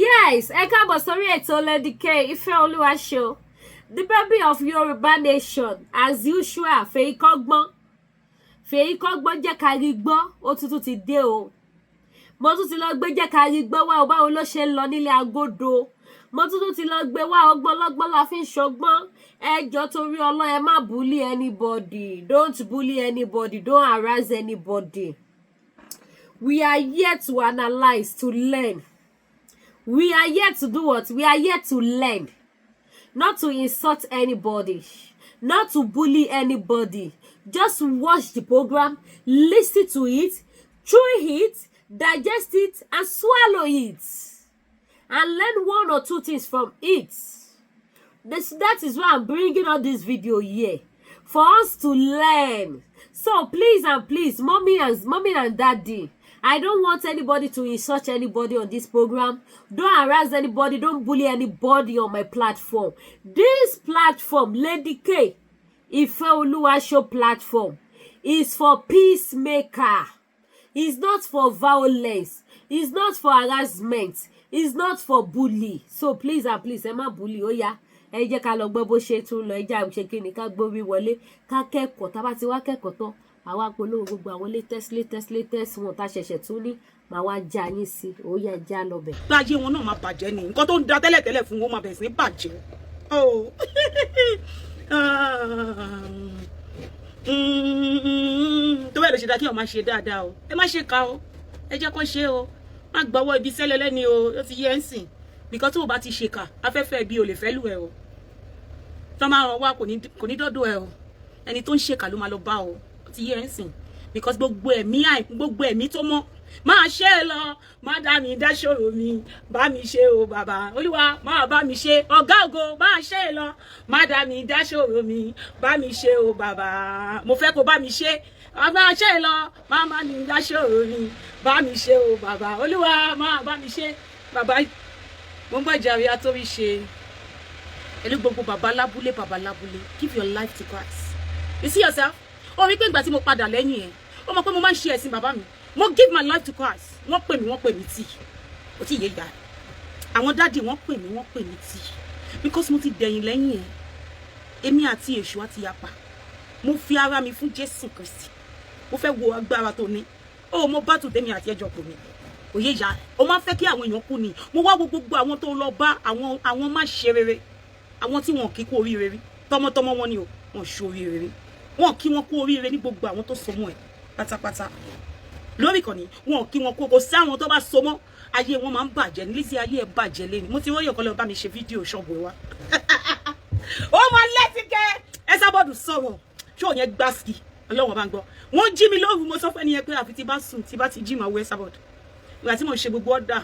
Yes, ẹ káàbọ̀ sórí ètò Lady K Ìfẹ́ Olúwa Show, the baby of Yorùbá nation. As usual, fèyí kọ́gbọ́n, fèyí kọ́gbọ́n, jẹ́ ká rí gbọ́. Ó tuntun ti dé o. Mo tún ti lọ gbé jẹ́ ká rí gbọ́ wá o. Báwo ló ṣe ń lọ nílé agodo? Mo tún ti lọ gbé wá. Ọgbọ́n lọ́gbọ́n la fi ń ṣọgbọ́n. Ẹ jọ̀ọ́, torí ọlọ́, ẹ má bully anybody. Don't bully anybody, don't harass anybody. We are here to analyse, to learn. We are here to do what? We are here to learn, not to insult anybody, not to bully anybody. Just watch the program, listen to it, chew it, digest it and swallow it, and learn one or two things from it. That is why I'm bringing out this video here, for us to learn. So please and please, mommy and daddy, I don't want anybody to insult anybody on this program. Don't harass anybody, don't bully anybody on my platform. This platform, Lady K Ifeoluwa Show platform, is for peacemaker. It's not for violence, it's not for harassment, it's not for bully. So please and please, ẹ má bully. Ó yá, ẹ jẹ́ ká lọ gbọ́ bó ṣe tún lọ. Ẹ jẹ́ àṣẹ kí ni ká gbórí wọlé, ká kẹ́kọ̀ọ́. Tá bá ti wá kẹ́kọ̀ọ́ tán, àwa polówó gbogbo àwọn latest, latest, latest wọn tá ṣẹ̀ṣẹ̀ tún ní, màá wá já yín sí. Ó yá, ẹ já lọ bẹ̀. Ayé wọn náà máa bàjẹ́ ni. Nǹkan tó ń da tẹ́lẹ̀tẹ́lẹ̀ fún wọn máa bẹ̀rẹ̀ sí ní bàjẹ́. Oh. Tó bẹ́ẹ̀ ló ṣe dá kí wọ́n máa ṣe dáadáa o. Ẹ má ṣe ká o, ẹ jẹ́ kó ṣe o. Má gbọ́wọ́ ibi sẹ́lẹ̀ lẹ́ni o. Ó ti yẹ ń sìn bìkan tó o bá ti ṣe kà, afẹ́fẹ́ ibi ò lè fẹ́ lù ẹ o. Tó máa ràn wá, kò ní dọ́dọ̀ ẹ o. Ẹni tó ń ṣèkà ló máa lọ bá o. Ó ti yẹ ń sìn, because gbogbo ẹ̀mí àì gbogbo ẹ̀mí tó mọ́ máa ṣe é lọ. Má dá mi dáṣòro mi, bá mi ṣe o, bàbá olúwa, máa bá mi ṣe, ọ̀gá ògo, máa ṣe é lọ. Má dá mi dáṣòro mi, bá mi ṣe o, bàbá. Mo fẹ́ kó bá mi ṣe, máa ṣe é lọ. Má má mi dáṣòro mi, bá mi ṣe o, bàbá olúwa, máa bá mi ṣe, bàbá. Mo ń gbàjà atórí ṣe pẹ̀lú gbogbo bàbá lábúlé, bàbá lábúlé. Give your life to Christ. You see yourself? Ó rí pé ìgbà tí mo padà lẹ́yìn ẹ̀, ó mọ̀ pé mo máa ń ṣe ẹ̀sìn bàbá mi. Mo give my life to Christ. Wọ́n pè mí, wọ́n pè mí tì. Ó tí yé ìyá àwọn daddy, wọ́n pè mí, wọ́n pè mí tì, because mo ti dẹ̀yìn lẹ́yìn ẹ̀. Èmi àti èṣù àti yapa. Mo fi ara mi fún Jésù Kristi. Mo fẹ́ wo agbára tó ní. Ó mo bá tù tèmi àti ẹjọ́ pò mí òye ìyá. Ó máa ń fẹ́ kí àwọn èèyàn kú ni. Mo wá wo gbogbo àwọn tó lọ bá, àwọn má ṣe rere, àwọn tí wọn kì í kú oríire rí tọmọtọmọ wọn ni o. Wọn ṣe oríire rí, wọn kí wọn kú oríire ní gbogbo àwọn tó so mọ́ ẹ pátápátá lórí ìkànnì. Wọn kí wọn kú. Kò sí àwọn tó bá so mọ́, ayé wọn máa ń bàjẹ́ ní. Lizzy, ayé ẹ bàjẹ́ lẹ́ni. Mo ti wọ́n yọ̀kọ́ lọ́wọ́ bá mi ṣe fídíò ṣọ́ọ̀bù wa. Ó máa lẹ́tí kẹ́ ẹ sábọ̀dù sọ̀rọ̀ ṣó yẹn gbáski. Ọlọ́wọ́n bá ń gbọ́. Wọ́n jí mi lóru. Mo sọ fún ẹni yẹn pé àfi tí bá sùn, tí bá ti jí, màá wọ ẹ sábọ̀dù. Ìgbà tí mo ṣe gbogbo ọ̀dà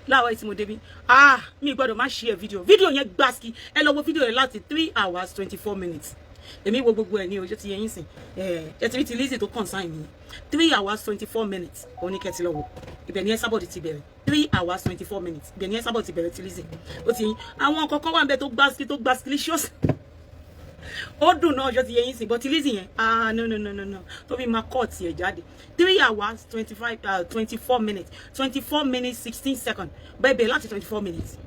láàárọ̀ tí mo débi, ah, mi gbọ́dọ̀ má ṣe ẹ fídíò. Fídíò yẹn gbáski. Ẹ lọ wo fídíò yẹn láti 3 hours 24 minutes. Èmi wo gbogbo ẹ ní ojú ti yẹn sìn. Ẹ ẹ ti rí ti Lizzy tó concern mi, 3 hours 24 minutes. Òun ní kẹ́tì lọ́wọ́. Ibẹ̀ ni Esabod ti bẹ̀rẹ̀. 3 hours 24 minutes, ibẹ̀ ni Esabod ti bẹ̀rẹ̀ ti Lizzy. Ó ti yín àwọn kọ̀ọ̀kan wà ń bẹ tó gbáski, tó gbáskilicious, ó dùn náà. Ọjọ́ ti yẹ yín sìn, but ti Lizzy yẹn, ah, no, no, no, no, no, tó fi máa cut ẹ̀ jáde, 3 hours 25, 24 minutes, 24 minutes 16 seconds. Bẹ́ẹ̀ bẹ́ẹ̀ láti 24 minutes.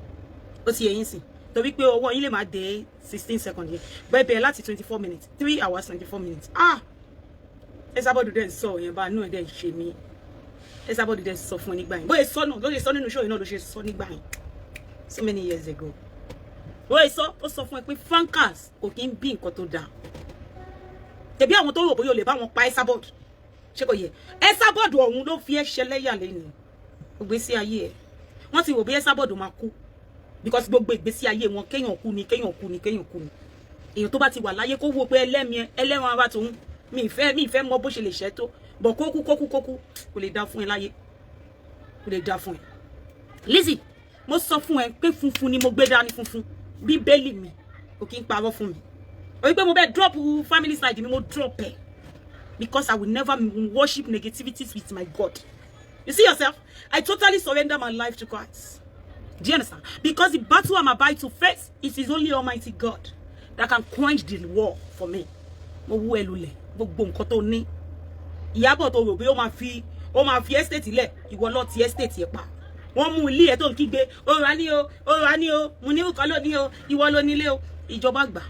Ó ti yẹ yín sìn, torí pé ọwọ́ yín lè máa dé 16 seconds yẹn. Bẹ́ẹ̀ bẹ́ẹ̀ láti 24 minutes, 3 hours 24 minutes. Ah, Esabod dẹ̀ ń sọ yẹn bá inú ẹ̀ dẹ̀ ń ṣe mí. Esabod dẹ̀ sọ fún ẹ nígbà yẹn, bóyá sọ náà ló ṣe sọ nínú show yẹn náà ló ṣe sọ nígbà yẹn, so many years ago. Bóyá sọ, ó sọ fún ẹ pé Francas kò kí ń bí nǹkan tó dáa. Tẹ̀bí àwọn tó rò bóyá o lè bá wọn pa Esabod, ṣé kò yẹ? Esabod ọ̀hún ló fi ẹ́ ṣẹlẹ́yà lẹ́nu ìgbésí ayé ẹ̀. Wọ́n ti rò bí Esabod máa kú, because gbogbo ìgbésí ayé wọn, kéèyàn kú ni, kéèyàn kú ni, kéèyàn kú ni. Èèyàn tó bá ti wà láyé, kó wò pé ẹlẹ́mi ẹlẹ́ran ara tòun, mi ìfẹ́ mọ bó ṣe lè ṣẹ́ tó bọ̀, kó kú, kó kú, kó kú, kò lè dá fún ẹ láyé, kò lè dá fún ẹ. Lizzy, mo sọ fún ẹ pé funfun ni mo gbé dání, funfun bíbélì mi kò kí ń parọ́ fún mi. Ó wí pé mo bẹ drop family side mi, mo drop ẹ, because I will never worship negativities with my God. You see yourself? I totally surrender my life to Christ. Do you understand? Because the battle I'm about to face, it is only Almighty God that can quench the war for me. Mo wú ẹ lulẹ̀, gbogbo nǹkan tó ní. Ìyábọ̀ tó rò bí ó máa fi estate lẹ̀, ìwọ lọ ti estate yẹn pa. Wọ́n mú ilé ẹ̀ tó ń kígbe, ó rà ní o, ó rà ní o, mo ní kọ́ ló ní o, ìwọ ló nílé o. Ìjọba gbà.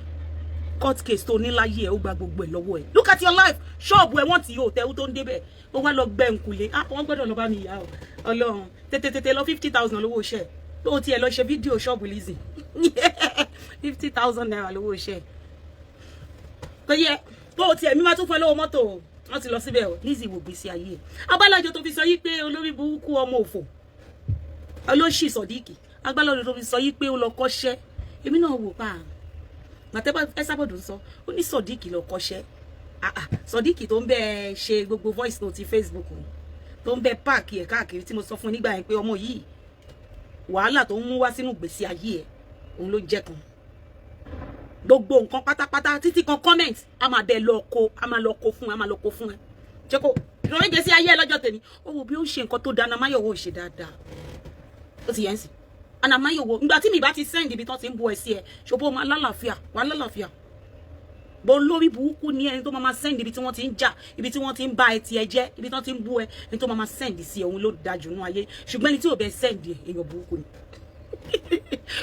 Court case tó ní láyé ẹ̀, ó gba gbogbo ẹ̀ lọ́wọ́ ẹ̀. Look at your life. Ṣọ́ọ̀bù ẹ̀, wọ́n ti yóò tẹ́wọ́ tó ń débẹ̀, ó wá lọ gbẹ nkùlé. Ah, wọ́n gbọ́dọ̀ lọ bá mi yá o. Ọlọ́run, tètè tètè lọ, 50,000 lówó iṣẹ́ tó tiẹ̀ lọ ṣe fídíò ṣọ́ọ̀bù Lizzy, ₦50,000 lówó iṣẹ́ kò yẹ tó tiẹ̀. Mi máa tún fún ẹ lówó mọ́tò o. Wọ́n ti lọ síbẹ̀ o. Lizzy, wò gbèsè ayé ẹ̀. Abálájọ tó fi sọ yí pé olórí burúkú, ọmọ òfò, olóṣì Sọ̀díkì, agbálájọ tó fi sọ yí pé ó lọ kọ́ṣẹ́. Èmi náà wò pa gbàtẹ́ Esabod ń sọ, ó ní Sọ̀díkì lọ kọ́ṣẹ́. Sọ̀díkì tó ń bẹ ṣe gbogbo voice note Facebook, tó ń bẹ páàkì ẹ̀ káàkiri, tí mo sọ fún nígbà yẹn pé ọmọ yìí, wàhálà tó ń mú wá sínú ìgbésí ayé ẹ̀, òun ló jẹ́ kan gbogbo nǹkan pátápátá, títí kan comment, a máa bẹ lọ kó, a máa lọ kó fún ẹ, a máa lọ kó fún ẹ. Jẹ́ kó ìrọ̀lẹ́ ìgbésí ayé ẹ lọ́jọ́ tèmi. Ó wo bí ó ṣe nǹkan tó dáná máyọ̀wó ṣe dáadáa, ó ti yẹn sì anamáyọ̀wó. Ìgbà tí mi bá ti send ibi tán ti ń bu ẹ sí ẹ, ṣòbó máa lálàáfíà, wà lálàáfíà bó. Lórí burúkú ní ẹni tó máa send ibi tí wọ́n ti ń jà, ibi tí wọ́n ti ń bá ẹ tiẹ̀ jẹ́, ibi tí wọ́n ti ń bú ẹ, ẹni tó máa send sí ẹ, òun ló dájú nú ayé. Ṣùgbọ́n ẹni tí ò bẹ send ẹ, èèyàn burúkú ni.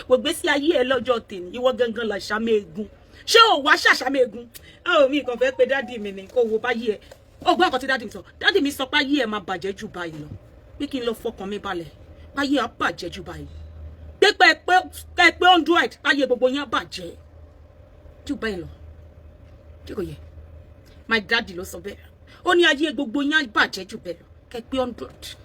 Wò gbé sí ayé ẹ lọ́jọ́ tèmi. Ìwọ gangan là ṣàmẹ́gun. Ṣé ò wá ṣàṣàmẹ́gun? Ò mi kàn fẹ́ pé daddy mi ni kó wo báyìí ẹ. Ó gbọ́ nǹkan tí daddy mi sọ. Daddy mi sọ pé ayé ẹ máa bàjẹ́ jù báyìí lọ, pé kí n lọ fọkàn mi balẹ̀, báyìí á bàjẹ́ jù báyìí, pé pé pé 100, ayé gbogbo yẹn á bàjẹ́ jù báyìí lọ. Tí kò yẹ, my daddy ló sọ bẹ́ẹ̀. Ó ní ayé gbogbo yẹn á bàjẹ́ jù bẹ́ẹ̀ lọ, kẹ́ pé 100,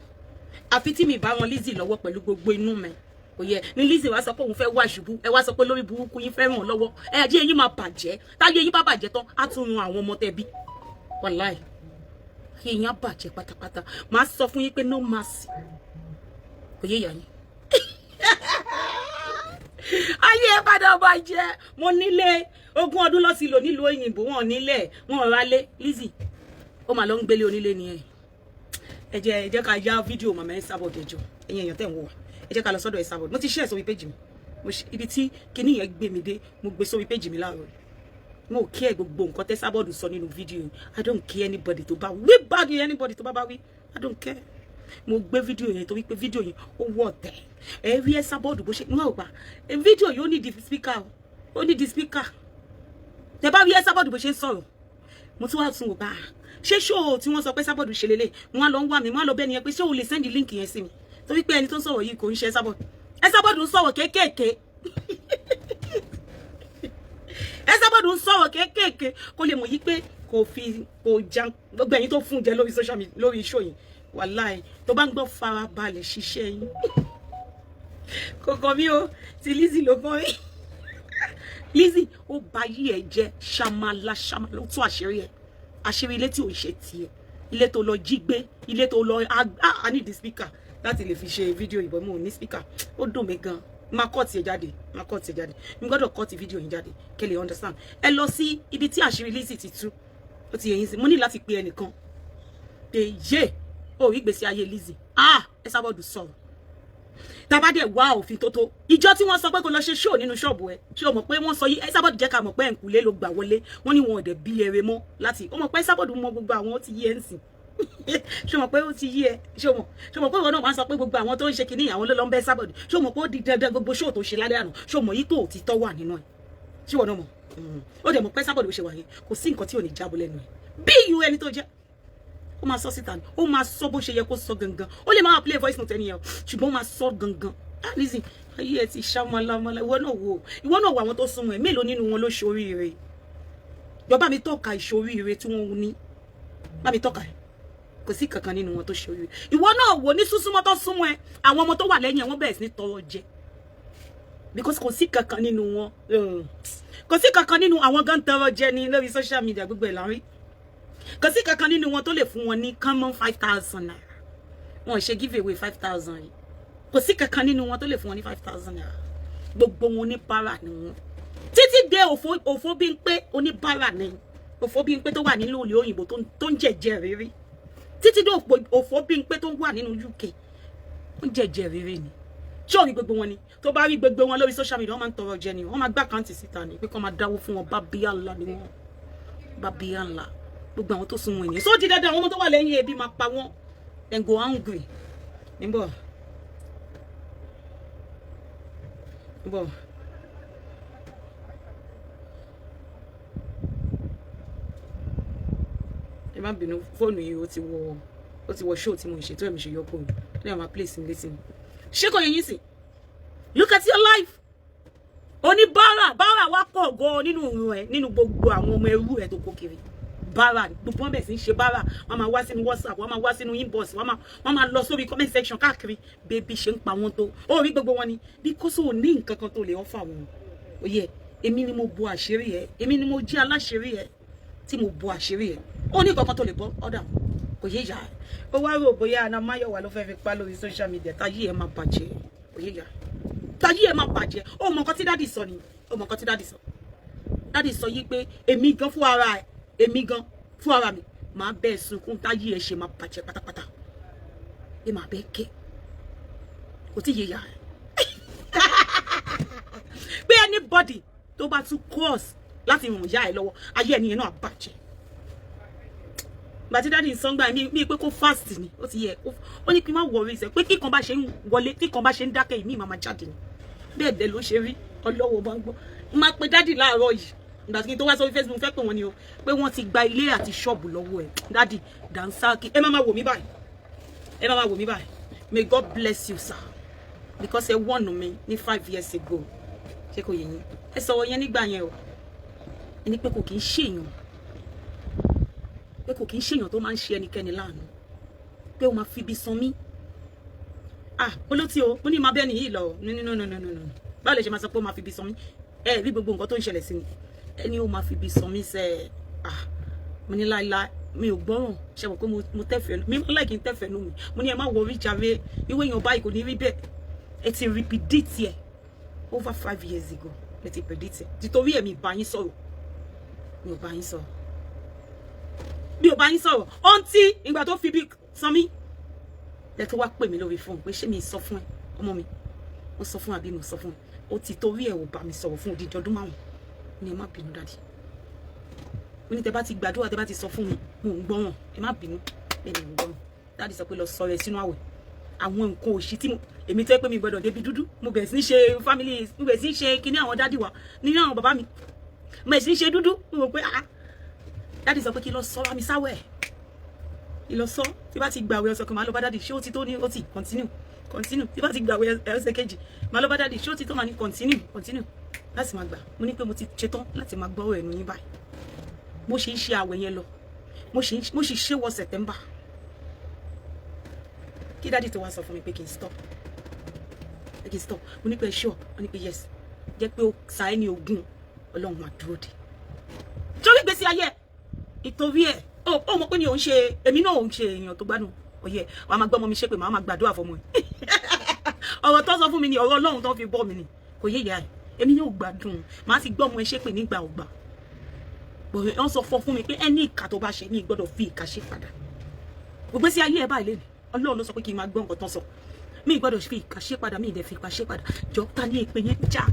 àfi tí mi bá wọn Lizzy lọ́wọ́ pẹ̀lú gbogbo inú mi. Kò yẹ ní Lizzy wá sọ pé òun fẹ́ wá ṣubú. Ẹ wá sọ pé lórí burúkú yín fẹ́ ràn lọ́wọ́. Ẹ ajé yín máa bàjẹ́. Táyé yín bá bàjẹ́ tán, á tún run àwọn ọmọ tẹ̀bí. Wàláì, ayé yín á bàjẹ́ pátápátá. Màá sọ fún yín pé no mercy. Kò yé ìyá yín, ayé ẹ padà bàjẹ́. Mo nílé ogún ọdún lọ sí lò nílùú òyìnbó, wọn nílẹ̀, wọn rálé. Lizzy, ó mà lọ ń gbélé onílé nìyẹn. Ẹ jẹ́ ká yá fídíò màmá Esabod. Ẹjọ́, ẹ̀yin èèyàn tẹ̀ ń wò wá, ẹ jẹ́ ká lọ sọ́dọ̀ Esabod. Mo ti share sórí page mi. Ibi tí kinní yẹn gbé mi dé, mo gbé sórí page mi láàárọ̀. Mo ò care gbogbo nǹkan tẹ́ Esabod sọ nínú fídíò yìí. I don't care anybody tó bá wí bá anybody tó bá bá wí, I don't care. Mo gbé fídíò yẹn torí pé fídíò yẹn, ó wọ̀ tẹ̀ ẹ rí Esabod bó ṣe ń wọ́n gbà fídíò yìí. Ó ní di speaker, ó ní di speaker. Tẹ bá rí Esabod bó ṣe ń sọ̀rọ̀, mo tún wá tún wò bá ṣé ṣó tí wọ́n sọ pé Esabod ṣe lélẹ̀. Wọ́n á lọ ń wá mi, wọ́n á lọ bẹ́ẹ̀ ni yẹn pé ṣé o lè send link yẹn sí mi, torí pé ẹni tó ń sọ̀rọ̀ yìí kò ń ṣe Esabod. Esabod ń sọ̀rọ̀ kéékèèké, Esabod ń sọ̀rọ̀ kéékèèké, kó lè mọ̀ yí pé kò fi kò já gbogbo ẹ̀yin tó fún jẹ lórí social media, lórí show yìí. Wàláì, tó bá ń gbọ́, farabalẹ̀ ṣiṣẹ́ yín. Kò kàn mí o, ti Lizzy ló kàn mí. Lizzy, ó ba yí ẹ jẹ́ ṣàmàlà ṣàmàlà. Ó tún àṣírí ẹ, àṣírí ilé tí ò ń ṣe tiẹ̀, ilé tó lọ jí gbé, ilé tó lọ. I need the speaker láti lè fi ṣe fídíò ìbọn. Mo ní speaker, ó dùn mí gan. Máa cut ẹ jáde, máa cut ẹ jáde. Mi gbọ́dọ̀ cut fídíò yín jáde kẹ́ lè understand. Ẹ lọ sí ibi tí àṣírí Lizzy ti tú. Ó ti yẹ yín sí. Mo ní láti pe ẹnìkan pé yé ó rí ìgbésí ayé Lizzy. Ah, Esabod sọ̀rọ̀. Tàbá dẹ̀ wá òfin tó tó ìjọ tí wọ́n sọ pé kó lọ ṣe show nínú ṣọ́ọ̀bù ẹ, ṣé o mọ̀ pé wọ́n sọ yí? Esabod jẹ́ ká mọ̀ pé ẹ̀ǹkùlé ló gbà wọlé. Wọ́n ní wọn ò dẹ̀ bí eré mọ́ láti ó mọ̀ pé Esabod mọ gbogbo àwọn. Ó ti yí ẹ ń sìn. Ṣé o mọ̀ pé ó ti yí ẹ? Ṣé o mọ̀ pé ìwọ náà máa ń sọ pé gbogbo àwọn tó ń ṣe kinní, àwọn ló lọ ń bẹ́ Esabod? Ṣé o mọ̀ pé ó di dandan gbogbo show tó ṣe lálẹ́ àná? Ṣé o mọ̀ yí pé òtítọ́ wà nínú ẹ̀? Ṣé ìwọ náà mọ̀? Ó dẹ̀ mọ̀ pé Esabod ṣe wà yẹn, kò sí nǹkan tí ò ní jábọ́ lẹ́nu ẹ̀. Bí ìyú ẹni tó jẹ́, ó máa sọ síta ni. Ó máa sọ bó ṣe yẹ kó sọ gangan. Ó lè máa play voice note ẹni yẹn o, ṣùgbọ́n ó máa sọ gangan. Ah, Lizzy, ayé ẹ ti ṣá mọ́lámọ́lá. Ìwọ náà wò, ìwọ náà wò, àwọn tó súnmọ́ ẹ, mélòó nínú wọn ló ṣoríire? Jọba mi tọ́ka ìṣoríire tí wọ́n ní, bá mi tọ́ka ẹ̀. Kò sí kankan nínú wọn tó ṣoríire. Ìwọ náà wò ní súnsúnmọ́ tó súnmọ́ ẹ, àwọn ọmọ tó wà lẹ́yìn ẹ, wọ́n bẹ̀rẹ̀ sí ní tọrọ jẹ, because kò sí kankan nínú wọn, kò sí kankan nínú àwọn gan tọrọ jẹ ní lórí social media. Gbogbo ẹ̀ lárí, kò sí kankan nínú wọn tó lè fún wọn ní common ₦5,000. Wọn ò ṣe give away 5,000 yìí. Kò sí kankan nínú wọn tó lè fún wọn ní ₦5,000. Gbogbo wọn oníbàárà ni wọn, títí dé òfò òfò bí ń pé oníbàárà ni òfò bí ń pé tó wà nínú ìlú òyìnbó tó ń jẹjẹ rírí, títí dé òfò bí ń pé tó wà nínú UK, ó ń jẹjẹ rírí ni. Ṣé ò rí gbogbo wọn ni? Tó bá rí gbogbo wọn lórí social media, wọ́n máa ń tọrọ jẹ ni. Wọ́n máa gbá account síta ni pé kó máa dáwó fún wọn. Bá bíyà ńlá ni wọ́n, bá bíyà ńlá gbogbo àwọn tó súnmọ́ ènìyàn. So di dandan, àwọn ọmọ tó wà lẹ́yìn, ebi máa pa wọ́n. Then go hungry níbọ̀. Bọ̀. Ẹ má bínú, fóònù yìí ó ti wọ show tí mo ń ṣe tó ẹ̀mí ṣe yọ kúrò ní àwọn place mi létí mi. Ṣé kò yẹ yín sí? Look at your life. Oníbàárà bàárà wá pọ̀ gan-an nínú ìrun ẹ̀, nínú gbogbo àwọn ọmọ ẹrú ẹ̀ tó kó kiri. Bàárà gbogbo wọn bẹ̀ sí ń ṣe bàárà. Wọ́n máa wá sínú WhatsApp, wọ́n máa wá sínú inbox, wọ́n máa lọ sórí comment section káàkiri. Bébí ṣe ń pa wọ́n tó ó rí gbogbo wọn ni because ò ní nǹkan kan tó lè offer wọn. Oyè èmi ni mo bo àṣírí ẹ, èmi ni mo jẹ́ aláṣírí ẹ tí mo bo àṣírí ẹ. Ó ní nǹkan kan tó lè bọ́ ọ̀dà kò yé ìyá ẹ. Ó wá rò bóyá Anna Máyọ̀wá ló fẹ́ fi pa lórí social media, táyé ẹ máa bàjẹ́. Kò yé ìyá ẹ, táyé ẹ máa bàjẹ́. Ó mọ nǹkan tí daddy sọ ni, ó mọ nǹkan tí daddy sọ. Daddy sọ yí pé èmi gan fún ara ẹ, èmi gan fún ara mi máa bẹ́ẹ̀ sunkún, táyé ẹ ṣe máa bàjẹ́ pátápátá, ẹ máa bẹ́ẹ̀ ké. Kò tí yé ìyá ẹ pé anybody tó bá tún cross láti ràn ìyá ẹ lọ́wọ́, ayé ẹni yẹn náà bàjẹ́. Gbàtí daddy sọ́ngbà mi pé kó fast ni, ó ti yẹ. Ó ní kí n má worry sẹ pé kíkan bá ṣe ń wọlé, kíkan bá ṣe ń dákẹ́, ìmí máa jáde ni. Bẹ́ẹ̀ dẹ̀ ló ṣe rí. Ọlọ́wọ́ bá ń gbọ́. N máa pe daddy láàárọ̀ yìí. Ìgbà tí kí n tó wá sórí Facebook, fẹ́ pè wọ́n ni o pé wọ́n ti gba ilé àti ṣọ́ọ̀bù lọ́wọ́ ẹ̀. Daddy dansaki, ẹ má máa wò mí báyìí, ẹ má máa wò mí báyìí. May God bless you, sir, because ẹ wọ̀nù mi ní 5 years ago. Ṣé kò yé yín? Ẹ sọ̀rọ̀ yẹn nígbà yẹn o. Ẹni pé kò kì í ṣèyàn, pé kò kì í ṣèyàn tó máa ń ṣe ẹnikẹ́ni láàánú, pé ó máa fi ibi san mí. Ah, olótí o, mo ní máa bẹ́ẹ̀ nìyí lọ. No, no, no, no, no, no. Báwo lè ṣe máa sọ pé ó máa fi ibi san mí? Ẹ rí gbogbo nǹkan tó ń ṣẹlẹ̀ sí mi, ẹni ó máa fi ibi san mí sẹ́. Ah, mo ní láíláí, mi ò gbọ́ràn. Ṣe mọ̀ pé mo tẹ̀fẹ̀ mi, mo láì kí n tẹ̀fẹ̀ nù mí. Mo ní ẹ má worry jàre, ìwé èèyàn báyìí kò ní rí bẹ́ẹ̀. Ẹ ti repeat ẹ over 5 years ago. Ẹ ti predict ẹ títorí ẹ̀mí bá yín sọ̀rọ̀. Mi ò bá yín sọ̀rọ̀, mi ò bá yín sọ̀rọ̀ ọ̀ntí ìgbà tó fi bí san mí lẹ tó wá pè mí lórí fóònù pé ṣé mi sọ fún ẹ, ọmọ mi, mo sọ fún àbí mo sọ fún ẹ? Ó ti torí ẹ ò bá mi sọ̀rọ̀ fún odidi ọdún 5 ní. Ẹ má bínú, daddy. Mo ní tẹ bá ti gbàdúrà, tẹ bá ti sọ fún mi, mo ń gbọ́ràn. Ẹ má bínú, bẹ́ẹ̀ ni mo ń gbọ́ràn. Daddy sọ pé lọ sọ rẹ sínú àwẹ̀. Àwọn nǹkan òṣì tí mo èmi tó yẹ pé mi gbọ́dọ̀ débi dúdú, mo bẹ̀rẹ̀ sí ní ṣe family, mo bẹ̀rẹ̀ sí ní ṣe kinní àwọn daddy wa nínú àwọn bàbá mi, mo bẹ̀rẹ̀ sí ní ṣe dúdú. Mo rò pé, ah, daddy sọ pé kí lọ sọ́ra mi sáwẹ̀, kí lọ sọ. Tí bá ti gbàwẹ̀ ọ̀sẹ̀ kan, máa lọ bá daddy, ṣé ó ti tó? Ní ó ti, continue, continue. Tí bá ti gbàwẹ̀ ọ̀sẹ̀ kejì, máa lọ bá daddy, ṣé ó ti tó? Máa ní continue, continue láti máa gbà. Mo ní pé mo ti ṣetán láti máa gbọ́ ẹnu yín báyìí. Mo ṣe ń ṣe àwẹ̀ yẹn lọ, mo ṣe ṣe wọ September kí daddy tó wá sọ fún mi pé kí n stop, pé kí n stop. Mo ní pé sure? Wọ́n ní pé yes. Jẹ́ pé ó sa ẹ́ ní ogún, Ọlọ́run máa dúró de torí gbèsè ayé ìtorí ẹ̀. Ó mọ̀ pé ní òun ṣe, èmi náà òun ṣe èèyàn tó gbádùn òye. Wàá máa gbọ́ ọmọ mi ṣépè, màá máa gbàdúrà fọmọ ẹ̀. Ọ̀rọ̀ tó sọ fún mi ni ọ̀rọ̀ Ọlọ́run tó fi bọ́ mi ni. Kò yé ìyá ẹ̀, èmi yóò gbádùn, màá ti gbọ́ ọmọ ẹ ṣépè nígbà ọgbà. Wọ́n sọ fún mi pé ẹni ìkà tó bá ṣe ní gbọ́dọ̀ fi ìkà ṣe padà. Gbogbo sí ayé ẹ báyìí lẹ́nu, Ọlọ́run ló sọ pé kí n máa gbọ́ nǹkan tán sọ. Mi gbọ́dọ̀ fi ìkà ṣe padà, mi ì dẹ̀ fi ìkà ṣe padà. Jọ, ta ní èpè yẹn já?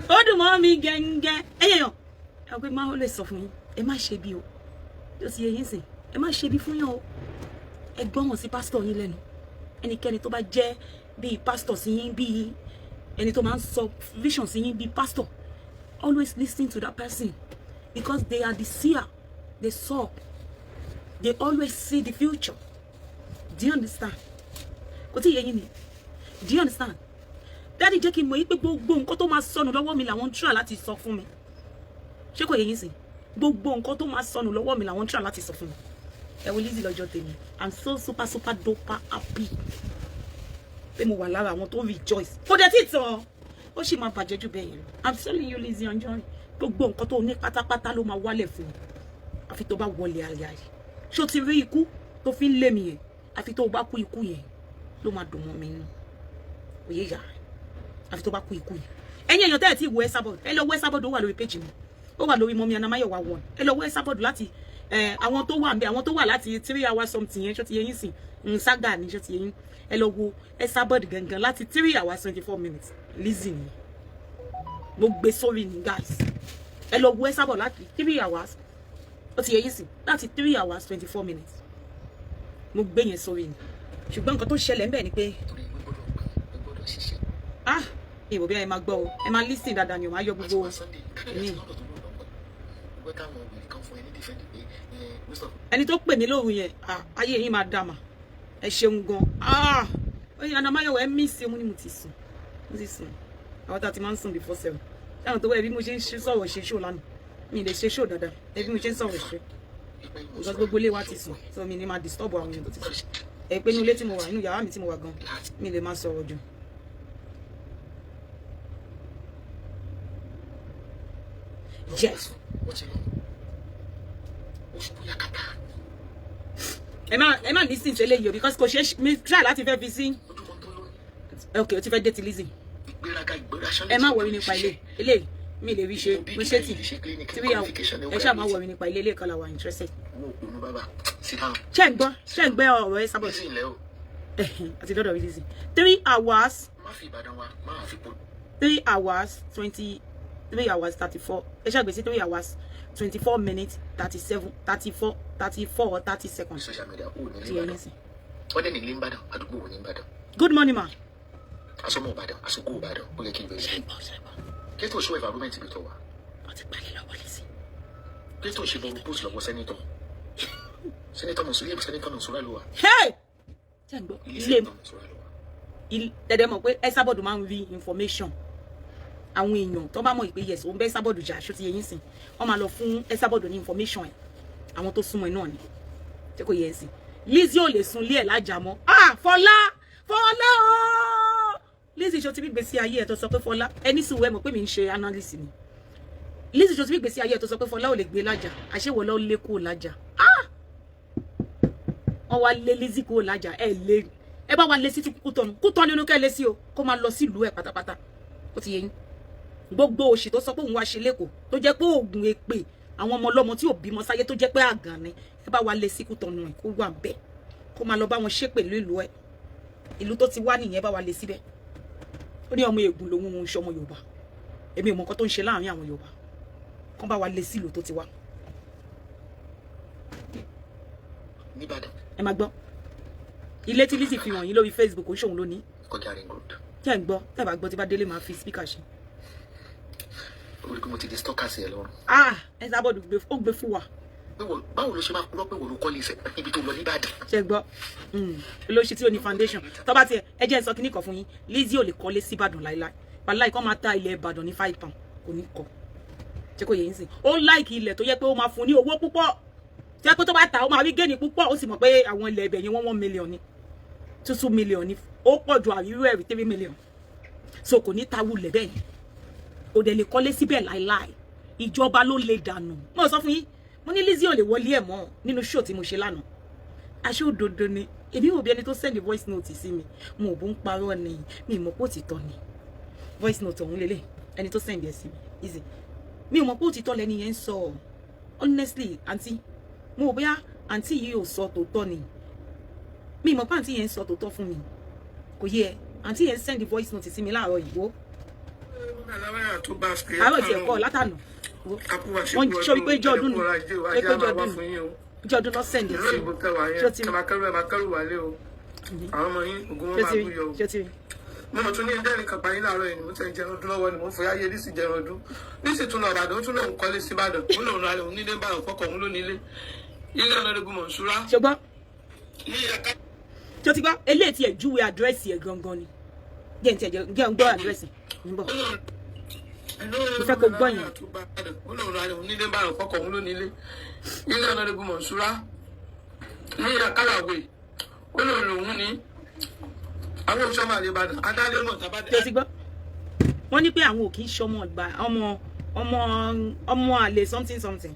Ó dùn mọ́ mi gẹ́ngẹ́. Ẹ̀yẹ̀ yàn ẹ pé máa lè sọ fún yín, ẹ má ṣe bí o. Yóò ti yẹ yín sìn, ẹ má ṣe bí fún yàn o. Ẹ gbọ́ràn sí pásítọ̀ yín lẹ́nu. Ẹnikẹ́ni tó bá jẹ́ bíi pásítọ̀ sí yín, bíi ẹni tó máa ń sọ vision sí yín bíi pásítọ̀, always listen to that person because they are the seer. They saw, they always see the future. Do you understand? Kò tí ì yé yín ni. Do you understand? Daddy jẹ́ kí n mọ̀ yí pé gbogbo nǹkan tó máa sọnù lọ́wọ́ mi làwọn ń try láti sọ fún mi. Ṣé kò yé yín sìn? Gbogbo nǹkan tó máa sọnù lọ́wọ́ mi làwọn ń try láti sọ fún mi. Ẹ wo Lizzy lọ́jọ́ tèmi. I'm so super super duper happy pé mo wà lára àwọn tó rejoice. Kò dẹ̀ tí tán, ó sì máa bàjẹ́ jù bẹ́ẹ̀ yẹn lọ. I'm telling you, Lizzy Anjorin, gbogbo nǹkan tó ní pátápátá ló máa wálẹ̀ fún mi, àfi tó bá wọlé àyà yìí. Ṣó ti rí ikú tó fi ń lé mi yẹn? Àfi tó bá kú ikú yẹn ló máa dùn mọ́ mi nínú. Òye yà, àfi tó bá kú ikú yẹn. Ẹ̀yin èèyàn tẹ́lẹ̀ tí ìwọ Esabod, ẹ lọ wọ Esabod. Ó wà lórí péjì mi, ó wà lórí Mummy Anamáyọ̀wá one. Ẹ lọ wọ Esabod láti àwọn tó wà ń bẹ, àwọn tó wà láti 3 hours something yẹn. Ṣó ti yẹ yín sìn? Ń ságà ní. Ṣó ti yẹ yín? Ẹ lọ wo Esabod gangan láti 3 hours 24 minutes. Lizzy ni mo gbé sórí ni. Guys, ẹ lọ wo Esabod láti 3 hours. Ó ti yẹ yín sìn? Láti 3 hours 24 minutes mo gbé yẹn sórí ni. Ṣùgbọ́n nǹkan tó ṣẹlẹ̀ ń bẹ̀ ni pé Torí mo gbọ́dọ̀ gbọ́n, mo gbọ́dọ̀ ṣiṣẹ́. Ah, ìwò bí ẹ máa gbọ́ o, ẹ máa listen dáadáa ni o, máa yọ gbogbo Sunday mi. lọ́dọ̀ tó lọ́dọ̀ pẹ́ káwọn obìnrin kan fún ẹ ní defend pé Mustapha. Ẹni tó pè mí lóru yẹn, ah, ayé yín máa dà mà, ẹ ṣeun gan. Ah, oyin anamáyọwọ ẹ mí sí, mo ní mo ti sùn, mo ti sùn. Àwọn tá a ti máa ń sùn before 7 táwọn tó wẹ̀ bí mo ṣe ń ṣe sọ̀rọ̀ ṣe ṣó lánàá, mi lè ṣe ṣó dáadáa ẹ bí mo ṣe ń sọ̀rọ̀ ṣe, because gbogbo ilé wa ti sùn, so mi ní máa disturb àwọn èèyàn tó ti sùn. Ẹ pé inú ilé tí mo wà, inú yàrá mi tí mo wà gan, mi lè máa sọ̀rọ̀ jù. Yes. Wọ́n ti lọ, ó ṣubú yakata. Ẹ má listen sí eléyìí o, because kò ṣe é mi try láti fẹ́ fi sí. Ojúmọ́ tó lóyún. Ok, o ti fẹ́ dé ti Lizzy. Ìgbéraga, ìgbéraṣán. Ẹ má worry nípa ilé ilé, mi lè rí ṣe, mo ṣe tì tí ẹ ṣáà má worry nípa ilé ilé kan la wà interested. Wo òun bàbá sit down. Ṣé ń gbọ́, ṣé ń gbẹ́ ọ̀rọ̀ ẹ sábọ̀? Lizzy ilẹ̀ o. Àti dọ́dọ̀ Lizzy, 3 hours. Má fi Ìbàdàn wa má fi polo. 3 hours 20, 3 hours 34, ẹ ṣàgbé sí 3 hours 24 minutes 37, 34, 34 or 30 seconds. Social media ò ní Ti ilé ẹ Ìbàdàn. nísìn. Wọ́n dẹ̀ ní ilé Ìbàdàn, àdúgbò wo ní Ìbàdàn? Good morning, ma. Asọmọ Ìbàdàn, asogó Ìbàdàn, ó yẹ kí n Ṣé bẹ̀rẹ̀. ń gbọ́, ṣé ń gbọ́? Kí tó ṣó environment ibi tó wà. Wọ́n ti parí lọ́wọ́ Lizzy. Kí tó ṣe bọ̀rù post lọ́wọ́ senator, senator Mọ̀súrà, senator Mọ̀súrà ló wà. Hey! Ṣé ń gbọ́ ilé ilé senator Mọ̀súrà ló wà. Dẹ̀dẹ̀ mọ̀ pé Esabod máa ń rí information àwọn èèyàn tó bá mọ̀ ìpè yes, òun bẹ́ Esabod jà, ṣó ti yẹ yín sìn, wọ́n máa lọ fún Esabod ní information ẹ̀, àwọn tó súnmọ́ ẹ náà ni. Ṣé kò yẹ ẹ sìn? Lizzy ò lè sun ilé ẹ̀ lájà mọ́. Ah, Fọlá, Fọlá ooo, Lizzy, ṣó ti bí gbèsè ayé ẹ̀ tó sọ pé Fọlá ẹni sùn wẹ́ mọ̀ pé mi ń ṣe analysis ni. Lizzy, ṣó ti bí gbèsè ayé ẹ̀ tó sọ pé Fọlá ò lè gbé lájà, àṣewọ̀ ló lé kúrò lájà? Ah, wọ́n wá lé Lizzy kúrò lájà. Ẹ lé, ẹ bá wa lé sí Kútọ̀nù, Kútọ̀nù nínú kẹ́ lé sí o, kó máa lọ sílùú ẹ̀ pátápátá. Ó ti yé yín, gbogbo òṣì tó sọ pé òun wá ṣe lẹ́kọ̀ọ́, tó jẹ́ pé oògùn èpè àwọn ọmọ ọlọ́mọ tí ò bímọ sáyé, tó jẹ́ pé àgàn ni, ẹ bá wa lé sí Kútọ̀nù ẹ̀, kó wà bẹ́ẹ̀, kó máa lọ bá wọn ṣépè ìlú ẹ̀, ìlú tó ti wá nìyẹn, bá wa lé síbẹ̀. Ó ní ọmọ ègùn lòun, òun ṣọmọ Yorùbá. Èmi ò mọ nǹkan tó ń ṣe láàrin àwọn Yorùbá, kán bá wa lé sílùú tó ti wá. Nìbàdàn. Ẹ máa gbọ́, ilé tí Lizzy fi hàn yín lórí Facebook, ó ń ṣòun lónìí. Kọjá ring road. Tẹ́ ń gbọ́, tẹ́ bá gbọ́, tí bá délé máa fi speaker ṣe. Ó rí pé mo ti di stalker sí ẹ lọ́rùn. Ah, Esabod ó gbé fún wa. Pé báwo ló ṣe máa purọ́ pé wọ́n ló kọ́lé iṣẹ́ ibi tó lọ nìbàdàn? Ṣe gbọ́, olóṣì tí ò ní foundation tó bá tiẹ̀, ẹ jẹ́ n sọ kíní kan fún yín, Lizzy ò lè kọ́lé sí Ìbàdàn láíláí. Wàláì, kọ́ máa ta ilẹ̀ Ìbàdàn ní £5, kò ní kọ́. Ṣé kò yẹ yín sìn? Ó like ilẹ̀ tó yẹ pé ó máa fún ní owó púpọ̀, tí ẹ pé tó bá ta, ó máa rí gain púpọ̀. Ó sì mọ̀ pé àwọn ilẹ̀ ibẹ̀ yẹn, 1 million ni, 2 million ni, ó pọ̀ ju àríró ẹ̀rí 3 million, so kò ní ta wulẹ̀ bẹ́ẹ̀ yẹn, kò dẹ̀ lè kọ́lé síbẹ̀ láíláí. Ìjọba ló lè dànù. Mo sọ fún yín, mo ní Lizzy ò lè wọlé ẹ̀ mọ́ nínú show tí mo ṣe lánàá. Aṣọ òdodo ni èmi ò bí ẹni tó send voice note sí mi, mo ò bó ń parọ́ ni, mi mọ̀ pé òtítọ́ ni voice note ọ̀hún lélẹ̀. Ẹni tó send ẹ̀ sí mi easy, mi ò mọ̀ pé òtítọ́ lẹni yẹn ń sọ. Honestly, àǹtí, mo ò bóyá àǹtí yìí ò sọ tòótọ́ ni, mi mọ̀ pé àǹtí yẹn ń sọ tòótọ́ fún mi. Kò yé ẹ, àǹtí yẹn send voice note sí mi láàárọ̀ yìí wo, àárọ̀ tiẹ̀ kọ́ látànà. Wọ́n ṣe wípé ìjọ ọdún ni, pé ìjọ ọdún ni, ìjọ ọdún lọ send ẹ̀ sí mi. Ṣé o ti rí? Ṣé o ti rí? Ṣé o ti rí? Mo mọ̀ tún ní ẹ̀ńdẹ́rìn kan parí láàárọ̀ yìí ni mo ti ń jẹun ọdún lọ́wọ́ ni mo ń fọyá yé Lizzy jẹun ọdún. Lizzy tún lọ Ìbàdàn, ó tún lòun kọ́lé sí Ìbàdàn, ó lòun ra òun nílé Ìbàdàn, fọkọ̀ òun ló nílé ilé ọ̀nàdẹ́gùn Mọ̀nsúrà. Ṣùgbọ́n ní ẹ̀ka tí o ti gbọ́ eléyìí tiẹ̀ júwe àdírẹ́sì ẹ̀ gangan ni, jẹ́ n tiẹ̀ jẹ́ n gbọ́ àdírẹ́sì ń bọ̀. Mo fẹ́ kó gbọ́ yẹn. Ó lòun ra òun nílé Ìbàdàn, fọkọ̀ òun ló nílé ilé ọ̀nàdẹ́gùn Mọ̀nsúrà ní àkàlàwé, ó lòun lòun ní àwọn òṣùwọ̀n àlè Ìbàdàn adálẹ́ mọ̀ tábàdàn. Tí o ti gbọ́, wọ́n ní pé àwọn ò kì í ṣọmọ ọgbà ọmọ ọmọ ọmọ àlè something something,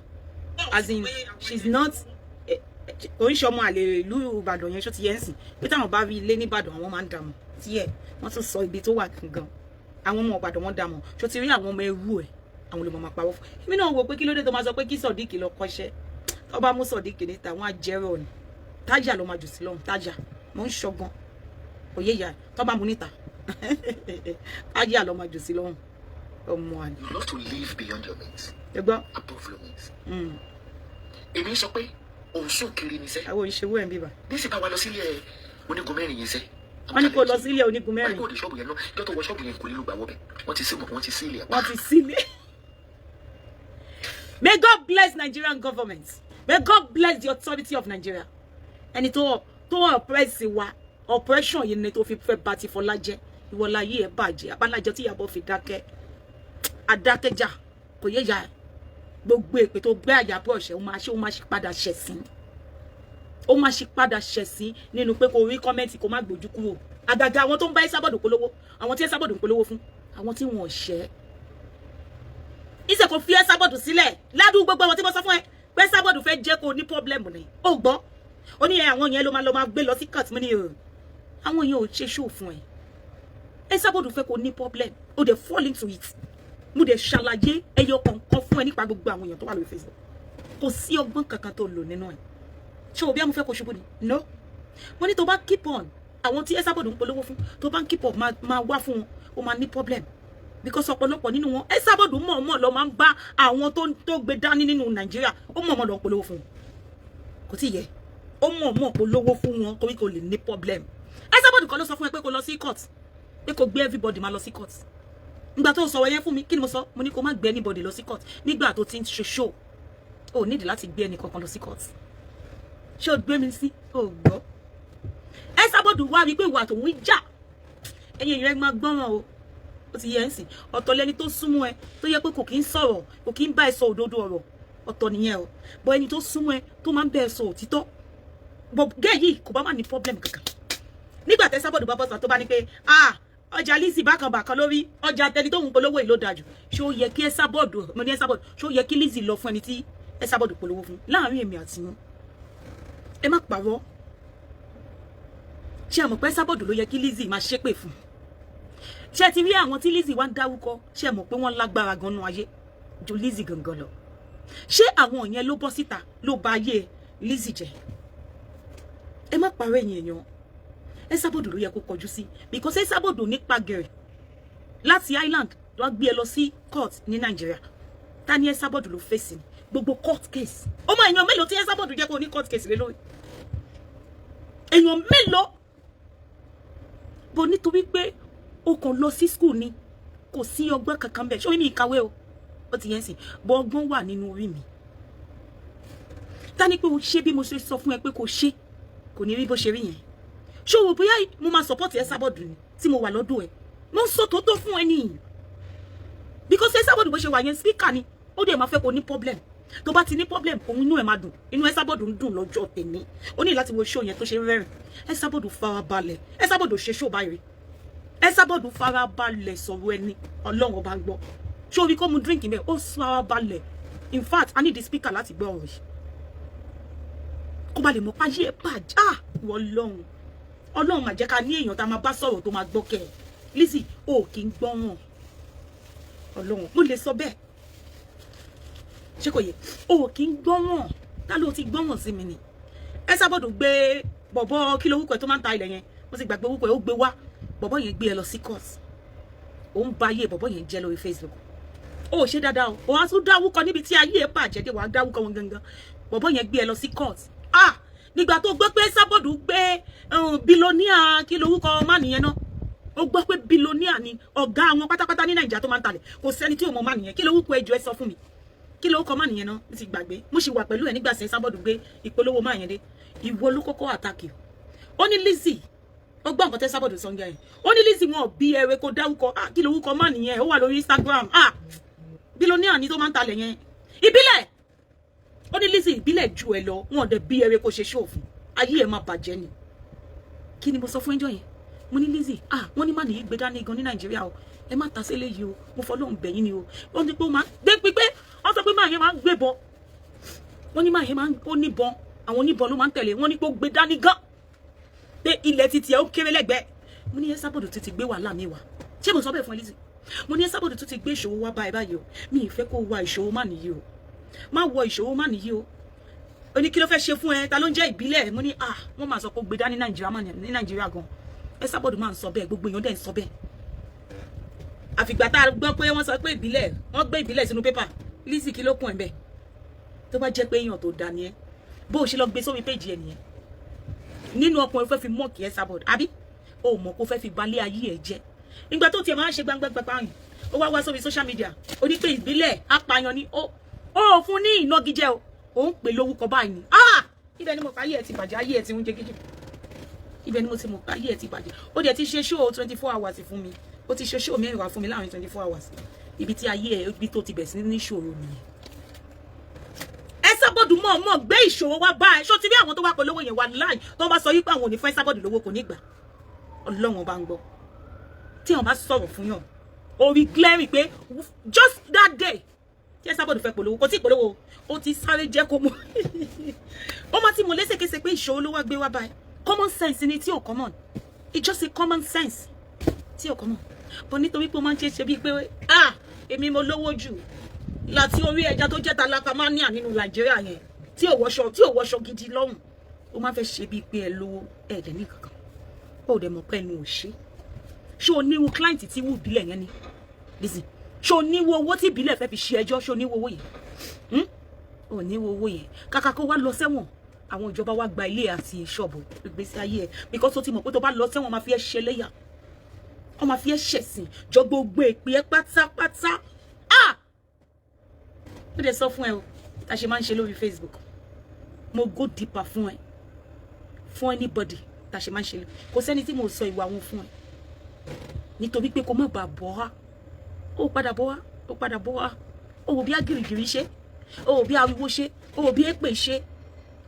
as in she's not, kò ń ṣọmọ àlè ìlú Ìbàdàn yẹn. Ṣó ti yẹ ń sìn pé táwọn bá rí ilé nìbàdàn, àwọn máa ń dààmú tiẹ̀? Wọ́n tún sọ ibi tó wà gangan, àwọn ọmọ Ìbàdàn wọ́n dààmú. Ṣó ti rí àwọn ọmọ ẹrú ẹ̀, àwọn olùmọ̀ máa pawọ́ fún èmi náà. Wò pé kí ló dé tó máa sọ pé kí Sodiq lọ kọ́ṣẹ́? Tó bá mú Sodiq níta, wọ́n á jẹ́rọ̀ ni, tájà ló máa jù sí lọ́hùn. Tájà mò ń ṣọgan òye ìyá, tó bá mú níta, tájà ló máa jù sí lọ́hùn, ọmọ àlè. You love to live beyond your means, Ẹ gbọ́. above your means. Èmi sọ pé òun sùn kiri ní sẹ́. Àwọn òṣèwọ́ ẹ̀ ń bíbà. Nísì bá wa lọ sílé ẹ onígun mẹ́rin yẹn sẹ́. Wọ́n ní kó lọ sílé onígun Wọ́n ní mẹ́rin. kó dé ṣọ́ọ̀bù yẹn náà, kí wọ́n tó wọ ṣọ́ọ̀bù yẹn, kò ní ló gbà wọ́bẹ̀. Wọ́n ti sí, wọ́n ti sí ilé ẹ̀ pa. Wọ́n ti sílé. May God bless Nigerian government. May God bless the authority of Nigeria. Ẹni tó oppress wa, oppression yìí ni tó fi fẹ́ bá ti Fọlá jẹ́. Ìwọlá yìí ẹ̀ bàjẹ́. Abálájọ tí Ìyábọ̀ fi dákẹ́. Adákẹ́jà kò yé ya ẹ̀. Gbogbo èpè tó gbé àyàbọ̀ ọ̀ṣẹ́, ó máa ṣe padà ṣẹ̀sín. Ó máa ṣe padà ṣẹ̀sín nínú pé kò rí comment, kò má gbójú kúrò. Àgàgà àwọn tó ń bá Esabod polówó, àwọn tí Esabod ń polówó fún, àwọn tí wọn ò ṣẹ́ ìṣe kò fi Esabod sílẹ̀ ládùú. Gbogbo àwọn tí mo sọ fún ẹ pé Esabod fẹ́ jẹ́ kó ní problem ni, ó gbọ́. Ó ní ẹ àwọn yẹn ló máa lọ máa gbé lọ sí court. Mo ní o, àwọn yẹn ò ṣe show fún ẹ. Esabod fẹ́ kó ní problem, ó dẹ̀ fall into it. Mo dẹ̀ ṣàlàyé ẹyọ kọ̀ọ̀kan fún ẹ nípa gbogbo àwọn èèyàn tó wà lórí Facebook. Kò sí ọgbọ́n kankan tó lò nínú ẹ. Ṣé o bí àwọn fẹ́ kó ṣubú ni? No. Mo ní tó bá keep on àwọn tí Esabod ń polówó fún, tó bá ń keep up máa wá fún wọn, ó máa ní problem, because ọ̀pọ̀lọpọ̀ nínú wọn, Esabod mọ̀ọ́mọ̀ lọ máa ń bá àwọn tó gbé dání nínú Nàìjíríà. Ó mọ̀ọ́mọ̀ lọ polówó fún wọn. Kò tí ì yẹ, ó mọ̀ọ́mọ̀ polówó fún wọn kò kò lè ní problem. Esabod kan ló sọ fún ẹ pé kó lọ sí court, pé kó gbé everybody máa lọ sí court. Nígbà tó sọ̀rọ̀ yẹn fún mi, kí ni mo sọ? Mo ní kó má gbé anybody lọ sí court. Nígbà tó ti ń ṣe show, ó nídìí láti gbé ẹnì kankan lọ sí court. Ṣé o gbé mi sí? O gbọ́. Esabod wá wípé ìwà tòun jà. Ẹ̀yin èèyàn, ẹ máa gbọ́ràn o. Ó ti yẹ ń sìn. Ọ̀tọ̀ lẹni tó súnmọ́ ẹ, tó yẹ pé kò kí ń sọ̀rọ̀, kò kí ń bá ẹ sọ òdodo ọ̀rọ̀, ọ̀tọ̀ nìyẹn o. Bọ́ ẹni tó súnmọ́ ẹ, tó máa ń bá ẹ sọ òtítọ́, bọ̀ gẹ́ yìí, kò bá má ní problem kankan. Nígbà tẹ́ Esabod bá bọ́sà, tó bá ní pé, "Ah, ọjà Lizzy bákan bákan lórí ọjà tẹni tó ń polówó yìí ló dájú," ṣé ó yẹ kí Esabod, mo ní Esabod, ṣé ó yẹ kí Lizzy lọ fún ẹni tí Esabod polówó fún? Láàrin èmi àti yín, ẹ má parọ́. Ṣé ẹ mọ̀ pé Esabod ló yẹ kí Lizzy máa ṣépè fún? Ṣé ti rí àwọn tí Lizzy wá ń dárúkọ? Ṣé ẹ mọ̀ pé wọ́n lágbára gan-an ayé ju Lizzy gangan lọ? Ṣé àwọn yẹn ló bọ́ síta ló bà ayé Lizzy jẹ́? Ẹ má parọ́, ẹ̀yin èèyàn. Esabod ló yẹ kó kọjú sí, because Esabod nípa gẹ̀rẹ̀ láti Island ló gbé ẹ lọ sí court ní Nàìjíríà. Ta ni Esabod ló fèsì ní gbogbo court case? Ó mọ èèyàn mélòó tí Esabod jẹ́ kó ní court case lé lórí? Èèyàn mélòó bó? Nítorí pé o kàn lọ sí school ni, kò sí ọgbọ́n kankan bẹ́ẹ̀. Ṣé o ní ìkàwé o? Ó ti yẹn sìn bọ́, ọgbọ́n wà nínú orí mi. Ta ni pé o ṣe bí mo ṣe sọ fún ẹ pé kò ṣe, kò ní rí bó ṣe rí yẹn. Ṣé o wò bóyá mo máa support Esabod ni tí mo wà lọ́dọ̀ ẹ? Mo ń sọ tòótọ́ fún ẹ nìyí, because Esabod, bó ṣe wà yẹn, speaker ni. Ó dẹ̀ máa fẹ́ kó ní problem. Tó bá ti ní problem, òun inú ẹ̀ máa dùn. Inú Esabod ń dùn lọ́jọ́ tèmi. Ó ní láti wo show yẹn tó ṣe rẹ́rìn. Esabod farabalẹ̀. Esabod ṣe show báyìí rí. Esabod farabalẹ̀ sọ̀rọ̀ ẹni. Ọlọ́run ọba ń gbọ́. Ṣé orí kó mu drink mẹ́? Ó farabalẹ̀. In fact, I need the speaker láti gbọ́ ọ̀rọ̀ yìí, kó ba lè mọ̀ páyé ẹ̀ bàjá. Wọ Ọlọ́run, Ọlọ́run máa jẹ́ ká ní èèyàn tá a máa bá sọ̀rọ̀ tó máa gbọ́ kẹ́ ẹ̀. Lizzy, o kì í gbọ́ràn. Ọlọ́run, mo lè sọ bẹ́ẹ̀. Ṣé kò yẹ? O kì í gbọ́ràn. Ta ló ti gbọ́ràn sí mi ni? Esabod gbé bọ̀bọ̀, kí lorúkọ ẹ̀ tó máa ń ta ilẹ̀ yẹn? Mo ti gbàgbé orúkọ ẹ̀. Ó gbé wá, bọ̀bọ̀ yẹn gbé ẹ lọ sí court. Ó ń ba ayé bọ̀bọ̀ yẹn jẹ́ lórí Facebook. Ó ṣe dáadáa o. Wàá tún dáwúkọ níbi tí ayé ẹ bàjẹ́ dé. Wàá dáwúkọ wọn gangan. Bọ̀bọ̀ yẹn gbé ẹ lọ sí court. Ah, nígbà tó gbọ́ pé Esabod gbé billionaire, kí lorúkọ má nìyẹn náà? Ó gbọ́ pé billionaire ni ọ̀gá àwọn pátápátá ní Nàìjíríà tó máa ń talẹ̀. Kò sẹ́ni tí ò mọ̀ má nìyẹn. Kí lorúkọ? Ẹjọ́, ẹ sọ fún mi, kí lorúkọ má nìyẹn náà? Mo ti gbàgbé. Mo sì wà pẹ̀lú ẹ̀ nígbà tí Esabod gbé ìpolówó má yẹn dé. Ìwọ ló kọ́kọ́ attack. Ó ní Lizzy, ó gbọ́ nǹkan tẹ́ Esabod sọ ń yẹn. Ó ní Lizzy, wọn ò bí ẹrẹ kó dárúkọ. Ah, kí lorúkọ má nìyẹn? Ó wà lórí Instagram. Ah, billionaire ni tó máa ń talẹ̀ yẹn, ìbílẹ̀. Ó ní Lizzy, ìbílẹ̀ ju ẹ lọ. Wọn ò dẹ̀ bí ẹrẹ kó ṣe ṣòfin, ayé ẹ máa bàjẹ́ ni. Kí ni mo sọ fún ẹjọ́ yẹn? Mo ní Lizzy, ah, wọ́n ní má nìyí gbé dání gan ní Nàìjíríà o. Ẹ má ta sílé yìí o, mo fọlọ́run bẹ̀yìn ni o. Wọ́n ní pé ó máa gbé pípé. Wọ́n sọ pé máa yẹn máa ń gbébọn. Wọ́n ní máa yẹn máa ń, ó níbọn, àwọn oníbọn ló máa ń tẹ̀lé. Wọ́n ní pé ó gbé dání gan, pé ilẹ̀ títí ẹ̀ ó kéré lẹ́gbẹ̀ẹ́. Mo ní Esabod tó ti gbé wàhálà mi wá. Ṣé mo sọ bẹ́ẹ̀ fún ẹ, Lizzy? Mo ní Esabod tó ti gbé ìṣòro wá báyìí báyìí o. Mi ì fẹ́ kó wa ìṣòro má nìyí o. Má wọ ìṣòro má nìyí o. Ó ní kí ló fẹ́ ṣe fún ẹ? Ta ló ń jẹ́ ìbílẹ̀? Mo ní, ah, wọ́n máa sọ pé ó gbé dání Nàìjíríà, má ní Nàìjíríà gan. Esabod máa ń sọ bẹ́ẹ̀, gbogbo èèyàn dẹ̀ ń sọ bẹ́ẹ̀. Àfìgbà tá a gbọ́ pé wọ́n sọ pé ìbílẹ̀, wọ́n gbé ìbílẹ̀ sínú pépà. Lizzy, kí ló kún ẹ̀ bẹ́ẹ̀? Tó bá jẹ́ pé èèyàn tó da ni ẹ́, bó o ṣe lọ gbé sórí péjì ẹ nìyẹn, nínú ọkùnrin fẹ́ fi mock Esabod, àbí O mọ̀ kó fẹ́ fi balẹ̀ ayé ẹ̀ jẹ́. Ìgbà tó tiẹ̀ máa ń ṣe gbangba gbangba yìí, ó wá wá sórí social media, ó ní pé ìbílẹ̀ apààyàn ni. Ó fún ní ìnagijẹ o, ó ń pè lórúkọ báyìí ni. Ah, ibẹ̀ ni mo pa ayé ẹ̀ ti bàjẹ́, ayé ẹ̀ ti ń jẹ́ gíjì. Ibẹ̀ ni mo ti mọ̀ pé ayé ẹ̀ ti bàjẹ́. Ó dẹ̀ ti ṣe show 24 hours fún mi, ó ti ṣe show mẹ́rin wá fún mi láàrin 24 hours. Ibi tí ayé ẹ̀, ibi tó ti bẹ̀ sí ní ìṣòro nìyẹn. Esabod mọ̀ mọ̀ gbé ìṣòro wá bá ẹ. Ṣó ti rí àwọn tó wá polówó yẹn wá láì tó bá sọ yí pé àwọn ò ní fún Esabod lówó, kò ní gbà. Ọlọ́run bá ń gbọ́, tí wọn bá sọ̀rọ̀ fún yàn, orí glaring pé just that day tí Esabod fẹ́ polówó, kò tí ì polówó, ó ti sáré jẹ́ kó mọ̀, ó máa ti mọ̀ lẹ́sẹ̀kẹsẹ̀ pé ìṣòro ló wá gbé wá báyìí. Common sense ni tí ò common. It's just a common sense tí ò common, but nítorí pé ó máa ń ṣe ṣe bíi pé, ah, èmi mo lówó jù láti orí ẹja tó jẹ́ tálákà nínú Nàìjíríà yẹn, tí ò wọṣọ gidi lọ́rùn, ó máa fẹ́ ṣe bíi pé ẹ lówó, ẹ dẹ̀ ní kankan, ó dẹ̀ mọ̀ pé ẹnu ò ṣe. Ṣé o níwu client tí wù ìbílẹ̀ yẹn ni? Listen, ṣé o níwu owó tí ìbílẹ̀ fẹ́ fi ṣe ẹjọ́? Ṣé o níwu owó yẹn? O níwu owó yẹn. Kàkà kó wá lọ sẹ́wọ̀n, àwọn ìjọba wá gba ilé àti ṣọ́ọ̀bù ìgbésí ayé ẹ̀, because ó ti mọ̀ pé tó bá lọ sẹ́wọ̀n, máa fi ẹ́ ṣe léyà, wọ́n máa fi ẹ́ ṣẹ̀sìn jọ gbogbo èpè ẹ pátápátá. Ah, ó dẹ̀ sọ fún ẹ o, tá a ṣe máa ń ṣe lórí Facebook, mo go deeper fún ẹ, fún anybody tá a ṣe máa ń ṣe. Kò sẹ́ni tí mo sọ ìwà wọn fún ẹ, nítorí pé kó má bàa bọ́ wá. Ó padà bọ́ wá, ó padà bọ́ wá. Ó wò bí agirigiri ṣe, ó wò bí ariwo ṣe, ó wò bí èpè ṣe,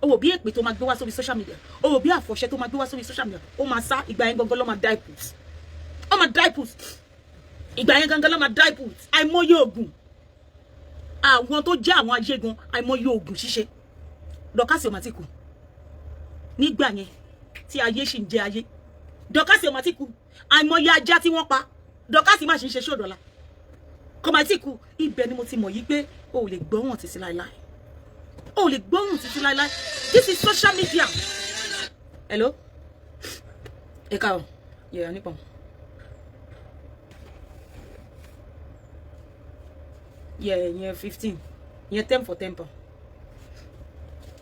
ó wò bí èpè tó máa gbé wá sórí social media, ó wò bí àfọ̀ṣẹ tó máa gbé wá sórí social media. Ó máa sá. Ìgbà yẹn gangan ló máa die put, ó máa die put. Ìgbà yẹn gangan ló máa die put. Àìmọye oògùn àwọn tó jẹ́ àwọn ayégun, àìmọye oògùn ṣíṣe. Dorcas Omatiku nígbà yẹn tí ayé sì ń jẹ ayé, Dorcas Omatiku, àìmọye ajá tí wọ́n pa, Dorcas má ṣe ń ṣe ṣòdọ̀la kọmatiku. Ibẹ̀ ni mo ti mọ̀ yí pé o ò lè gbọ́ràn títí láéláé, o ò lè gbọ́ràn títí láéláé. This is social media. Hello, ẹ káàárọ̀. Yẹ̀rọ nípa yẹ 15, yẹ 10 for £10.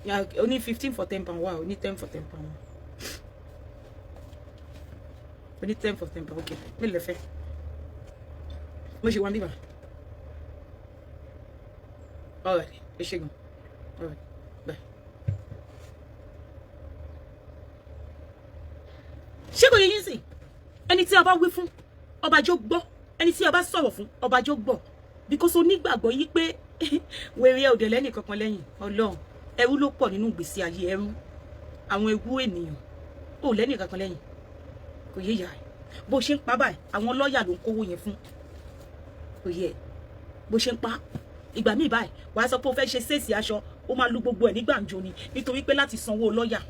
Yeah, only 15 for £10. Wow, only 10 for £10. Only 10 for £10. Okay, mélòó lẹ fẹ́? Mo ṣe wá bíbá. Alright, ẹ ṣé gan. Alright, bye. Ṣé kò yẹ yín sìn? Ẹni tí a bá wí fún, ọba jọ gbọ́. Ẹni tí a bá sọ̀rọ̀ fún, ọba jọ gbọ́, because onígbàgbọ́ yí pé wèrè ẹ̀ òdẹ̀ lẹ́nì kankan lẹ́yìn Ọlọ́run. Ẹrú ló pọ̀ nínú ìgbésí ayé, ẹrú, àwọn ewu ènìyàn ò lẹ́nì kankan lẹ́yìn. Kò yé ìyá ẹ̀ bó ṣe ń pa báyìí, àwọn lọ́ọ̀yà ló ń kówó yẹn fún. Kò yẹ bó ṣe ń pa. Ìgbà míì báyìí, wàá sọ pé o fẹ́ ṣe sales aṣọ, ó máa lu gbogbo ẹ̀ ní gbàǹjo ni, nítorí pé láti sanwó lọ́ọ̀yà,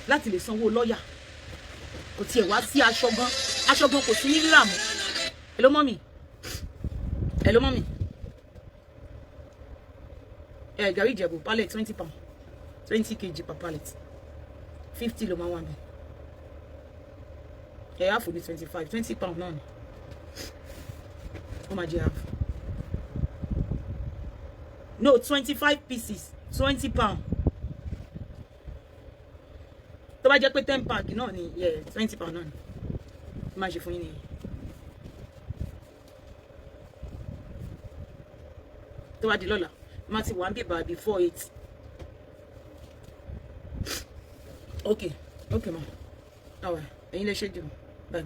láti lè sanwó lọ́ọ̀yà. Kò tiẹ̀ wá sí aṣọ gan, aṣọ gan kò sí ní rírà mọ́. Hello mummy, hello mummy. Ẹ gàrí Ìjẹ̀bú pallet, £20, 20 kg per pallet. 50 ló máa wà mí. Ẹ half ní 25, £20 náà ni ó máa jẹ half. No, 25 pieces, £20. Tó bá jẹ́ pé 10 pack náà ni, £20 náà ni máa ṣe fún yín nìyẹn. Tó bá di lọ́la, má ti wà ń bíbà before 8. Ok ma, alright, ẹ̀yin lè ṣe jù. Bye.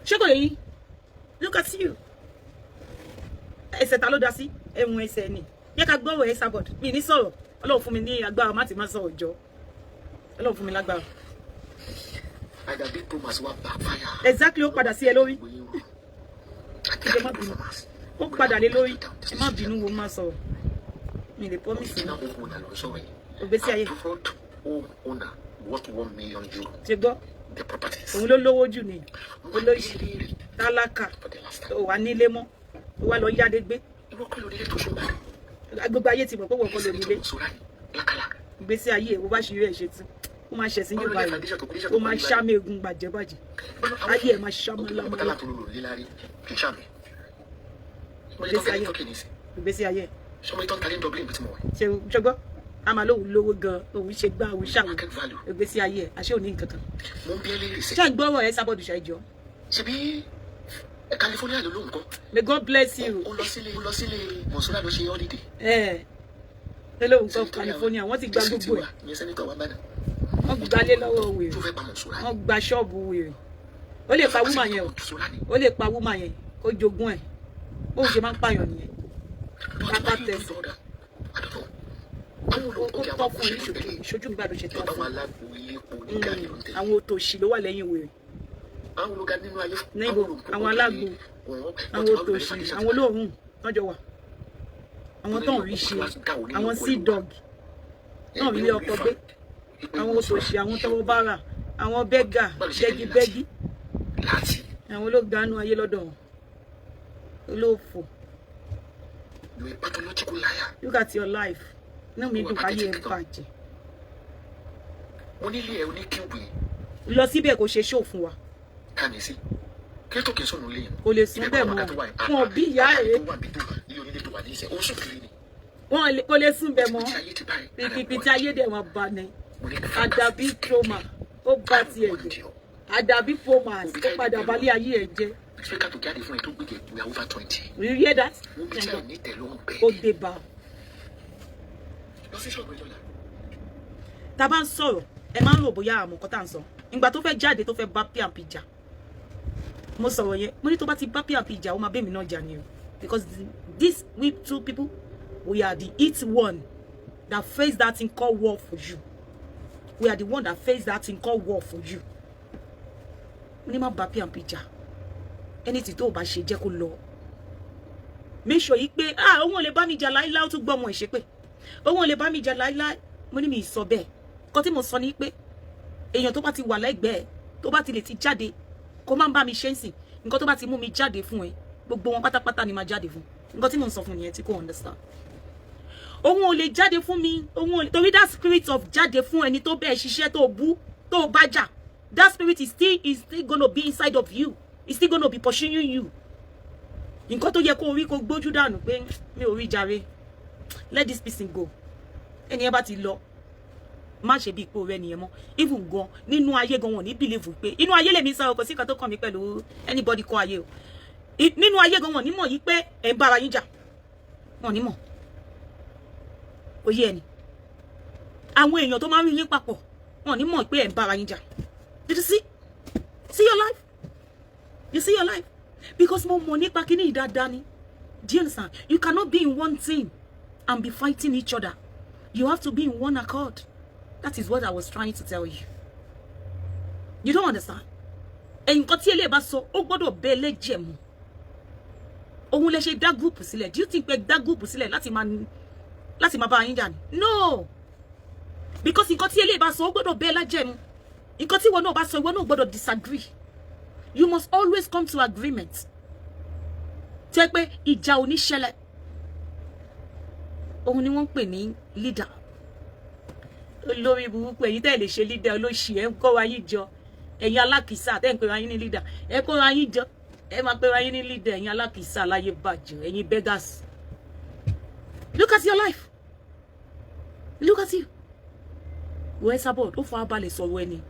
Ṣé kò yẹ yín? Look at you. Ẹsẹ̀ ta ló dá sí ẹ̀wọ̀n ẹsẹ̀ ni yẹ ká gbọ́rọ̀. Esabod, mi ní sọ̀rọ̀. Ọlọ́run fún mi ní agbára má ti má sọ̀rọ̀ jọ. Ọlọ́run fún mi lágbára. Àdàbí promise wa backfire. Exactly, ó padà sí ẹ lórí. Ẹ má bínú, ó padà lé lórí. Ẹ má bínú, wo má sọ̀rọ̀, mi lè promise yín. Original homeowner ló ń sọ̀rọ̀ yìí. Ògbésí ayé. Abroad homeowner worth €1 million. Ṣe gbọ́? The properties. Òun ló lówó jù ní olóṣì tálákà For the last time. tó wà nílé mọ́, tó wà lọ yáde gbé. Ìwọ kọ́ ló nílé tó ṣó báyìí. Gbogbo ayé ti mọ̀ pé wọ́n kọ́ ló Senator nílé. Mọ̀nsúrà ní Lákàlà. Ìgbésí ayé ẹ̀, bó bá ṣe rí ẹ̀ ṣe tún, ó máa ṣẹ̀sìn jù báyìí, ó máa ṣá méegun bàjẹ́bàjẹ́, ayé ẹ̀ máa ṣá málámálá. Tó lò lílárí kì í ṣàmì. Mo lè tọ́ fẹ́ ní Turkey nísìn. Ìgbésí ayé ẹ̀. Ṣọmọ ìtọ́ ń talé ní Dublin bí tí mo wà? Ṣe ṣọgbọ́, a máa lóun lówó gan, òun ṣe gbá, òun ṣàwọn. Market value. Ìgbésí ayé ẹ̀, àṣé òní nǹkan kan. Mo ń bí ẹ léèrè sẹ́. Ṣé à ń gbọ́rọ̀ ẹ sábọ̀dù ṣàìjọ? Ṣebí California ló lóun kọ́. May God bless you. Ó lọ sílé Mọ̀nsúrà ló ṣe holiday. Ẹ ẹ lóun kọ́ California, wọ́n ti gba gbogbo ẹ̀. Ìyẹn senator wa bá dà. Wọ́n gbalé lọ́wọ́ wèrè. Tó fẹ́ pa Mọ̀nsúrà. Wọ́n gba ṣọ́ọ̀bù wèrè. Ó lè pa woman yẹn o. Mọ̀nsúrà ni. Ó lè pa woman yẹn kó jogún ẹ̀. Bóun ṣe máa ń pààyàn nìyẹn. But Pápá why you tẹsí. do that? I don't know. Àwọn Ó olùkọ́ tọ́ fún yín ṣojú ṣojú mi gbàdúrà ṣe tọ́ Báwọn fún alágbo ilé epo ní gàrí ló ń tẹ̀lé. Àwọn òtòṣì ló wà lẹ́yìn wèrè. Àwọn olùga nínú ayé. Níbo? Àwọn alágbo, àwọn òtòṣì, àwọn olóòórùn tọ́jọ́ wà, àwọn tó ń rí ṣe, àwọn sea dog náà rí ọkọ gbé, àwọn òtòṣì, àwọn tọwọ́ bára, àwọn beggar, bẹ́gibẹ́gí. Láti Àwọn ológanú ayé lọ́dọ̀ wọn, olóòfò. You a pathological liar. Look at your life. Inú mi dùn káyé ẹ bàjẹ́. Mo nílé ẹ oní cube yìí. Lọ síbẹ̀ kó ṣe show fún wa. Ká ní sí. Kí ló tó kí n sọ̀nù ilé yẹn? Kò lè sùn bẹ́ẹ̀ mọ́. Wọn bí ìyá ẹ̀. Tó wà bí tó ilé onílé tó wà ní ìṣẹ́, ó sùn kiri ni. Wọn kò lè sùn bẹ́ẹ̀ mọ́. Tí ayé ti báyìí. Pìpìpì ayé dẹ̀ wọn bá ní. Mo ní Àdàbí trauma ó bá tiẹ̀ jẹ́, àdàbí promise ó padà balẹ̀ ayé ẹ̀ jẹ́. Speaker tó jáde fún ẹ tó gbé, we are over 20. You hear that? Wọ́n bí tí a ní tẹ̀lọ́rùn Ó bẹ́ẹ̀. dé bá a. Lọ sí ṣọ́ọ̀bù ẹ lọ́la. Tá a bá ń sọ̀rọ̀, ẹ máa ń rò bóyá àmọ́ nǹkan tá à ń sọ. Ìgbà tó fẹ́ jáde, tó fẹ́ bá P&P jà, mo sọ̀rọ̀ yẹn, mo ní tó bá ti bá P&P jà, ó máa bẹ́ mi náà jà ni o, because this we two people, we are the each one that face that thing called war for you. We are the one that face that thing called war for you. Mo ní má bá P&P jà. Anything tó o bá ṣe, jẹ́ kó lọ. Make sure yìí pé, ah, òun ò lè bá mi jà láíláí. Ó tún gbọ́ ọmọ ìṣépè, òun ò lè bá mi jà láíláí. Mo ní mi ì sọ bẹ́ẹ̀. Nǹkan tí mo sọ ni pé èèyàn tó bá ti wà lẹ́gbẹ̀ẹ́, tó bá ti lè ti jáde kó má bá mi ṣe ń sìn, nǹkan tó bá ti mú mi jáde fún ẹ, gbogbo wọn pátápátá ni máa jáde fún. Nǹkan tí mo ń sọ fún nìyẹn tí kò understand. Òun ò lè jáde fún mi, òun ò lè, torí that spirit of jáde fún ẹni tó bẹ́ẹ̀ ṣiṣẹ́, tó bú, tó bá jà, that spirit is still gonna be inside of you, is still gonna be pursuing you. Nǹkan tó yẹ kó rí, kó gbójú dànù pé mi ò rí jàre, let this person go. Ẹni ẹ bá ti lọ, má ṣe bí ipò rẹ nìyẹn mọ́. Even gan nínú ayé gan, wọn ní believe pé inú ayé lèmi sọ. Kò sí nǹkan tó kàn mí pẹ̀lú anybody kọ́ ayé o. Nínú ayé gan, wọn ní mọ̀ yí pé ẹ̀ ń bára yín jà. Wọn ní mọ̀ òye ẹni. Àwọn èèyàn tó máa ń rí yín papọ̀, wọn ní mọ̀ pé ẹ̀ ń bára yín jà. Did you see your life? You see your life? Because mo mọ̀ nípa kíní ìdáadáa ni. Do you understand? You cannot be in one team and be fighting each other. You have to be in one accord. That is what I was trying to tell you. You don't understand. Nǹkan tí eléyìí bá sọ, ó gbọ́dọ̀ bẹ ẹlẹ́jẹ̀ mu. Òun lè ṣe dá group sílẹ̀. Do you think pé dá group sílẹ̀ láti máa bá yín jà ni? No, because nǹkan tí eléyìí bá sọ, ó gbọ́dọ̀ bẹ ẹlẹ́jẹ̀ mu. Nǹkan tí ìwọ náà bá sọ, ìwọ náà gbọ́dọ̀ disagree. You must always come to agreement tẹ́ pé ìjà ò ní ṣẹlẹ̀. Òun ni wọ́n ń pè ní leader. Olórí burúkú ẹ̀yin tẹ́ lè ṣe leader, olóṣì. Ẹ̀ ń kọ́ wa yín jọ, ẹ̀yin alákìísà tẹ́ ń pera yín ní leader. Ẹ kóra yín jọ, ẹ máa pera yín ní leader. Ẹ̀yin alákìísà láyé bàjẹ́, ẹ̀yin beggars. Look at your life. Look at you. Wo Esabod, ó fara balẹ̀ sọ̀rọ̀ ẹni,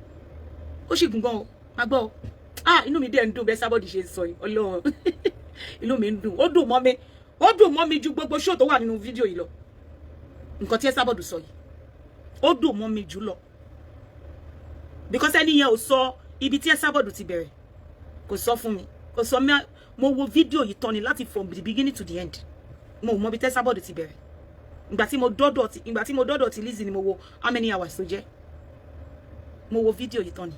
ó sì gùn gan o. Má gbọ́ o. Ah, inú mi dẹ̀ ń dùn bẹ́ẹ̀ Esabod ṣe ń sọ yìí. Ọlọ́run, inú mi ń dùn. Ó dùn mọ́ mi, ó dùn mọ́ mi ju gbogbo show tó wà nínú fídíò yìí lọ. Nǹkan tí Esabod sọ yìí, ó dùn mọ́ mi jù lọ, because ẹni yẹn ò sọ ibi tí Esabod ti bẹ̀rẹ̀. Kò sọ fún mi, kò sọ mí. Mo wo fídíò yìí tán ni láti from the beginning to the end. Mo ò mọ ibi tí Esabod ti bẹ̀rẹ̀. Ìgbà tí mo dọ́dọ̀ ti Lizzy ni mo wo how many hours tó jẹ́. Mo wo fídíò yìí tán ni.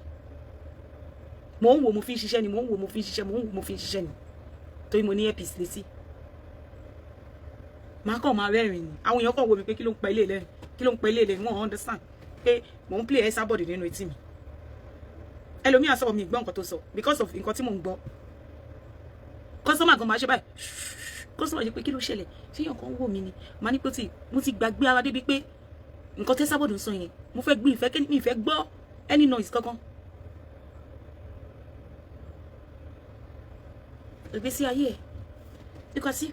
Mo ń wo, mo fi ń ṣiṣẹ́ ni. Mo ń wo, mo fi ń ṣiṣẹ́. Mo ń wo, mo fi ń ṣiṣẹ́ ni, torí mo ní earpiece létí. Màá kàn máa rẹ́rìn ni. Àwọn èèyàn kàn wo mi pé kí ló ń pa ilé lẹ́rìn, kí ló ń pa ilé lẹ́rìn. Wọ́n understand pé mò ń play Esabod nínú etí mi. Ẹlòmíà sọ̀rọ̀, mi gbọ́ nǹkan tó sọ because of nǹkan tí mò ń gbọ́. Customer gan máa ṣe báyìí. Customer ṣe pé, "Kí ló ṣẹlẹ̀? Ṣé èèyàn kan wò mí ni?" Màá ní pé tí mo ti gbàgbé ara débi pé nǹkan tẹ́ Esabod ń sọ yẹn, mo fẹ́ gbé ìfẹ́, mi ìfẹ́ gbọ́ any noise kankan. Ìgbésí ayé ẹ̀ nípa sí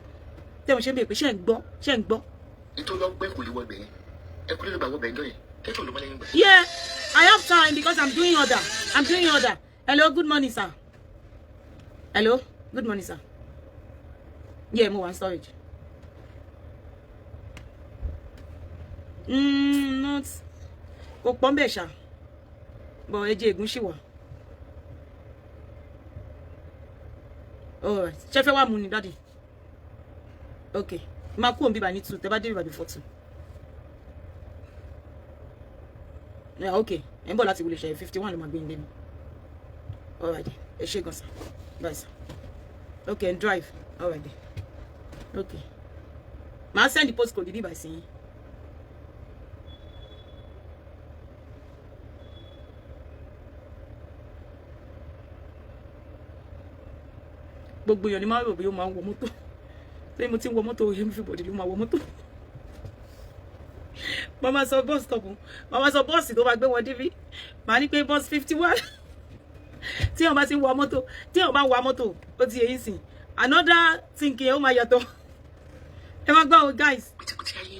tẹ́wọ̀n ṣe ń bèèrè pé, ṣé ń gbọ́? Ṣé ń gbọ́? Nítorí ọgbẹ́ kò lè wọ ẹgbẹ́ yẹn, ẹ kò lè lè gbà wọ bẹ̀ẹ́ yẹn kẹ́tọ̀ ló mọ́ lẹ́yìn gbà. Yeah, I have time because I'm doing order. I'm doing order. Hello, good morning, sir. Hello, good morning, sir. Yeah, mo wà storage. Not kò pọ̀ ń bẹ̀ ṣá, but ẹjẹ́ ègún ṣì wà. Alright, ṣé fẹ́ wá mu ni, daddy? Okay, máa kú òun bíbá ní 2, tẹ́ bá dé bíbá before 2. Yeah, okay, ẹ̀ ń bọ̀ láti wọlé ṣe 51 ló máa gbé yín dé mi. Alright, ẹ ṣé gan sir. Bye, sir. Okay, and drive. Alright then. Okay. Màá send the postcode bíbá sí yín. Gbogbo èèyàn ni máa ń rò bí ó máa ń wọ mọ́tò tí mo ti ń wọ mọ́tò. Everybody ló máa wọ mọ́tò. Màmá sọ bus stop, màmá sọ bọ́ọ̀sì tó máa gbé wọn débí. Màá ní pé bus 51. Tí wọn bá ti ń wa mọ́tò, tí wọn bá ń wa mọ́tò, ó ti yẹ yín sìn, another thinking ó máa yàtọ̀. Ẹ máa gbọ́ o, guys. Pìtìpìtì ayé,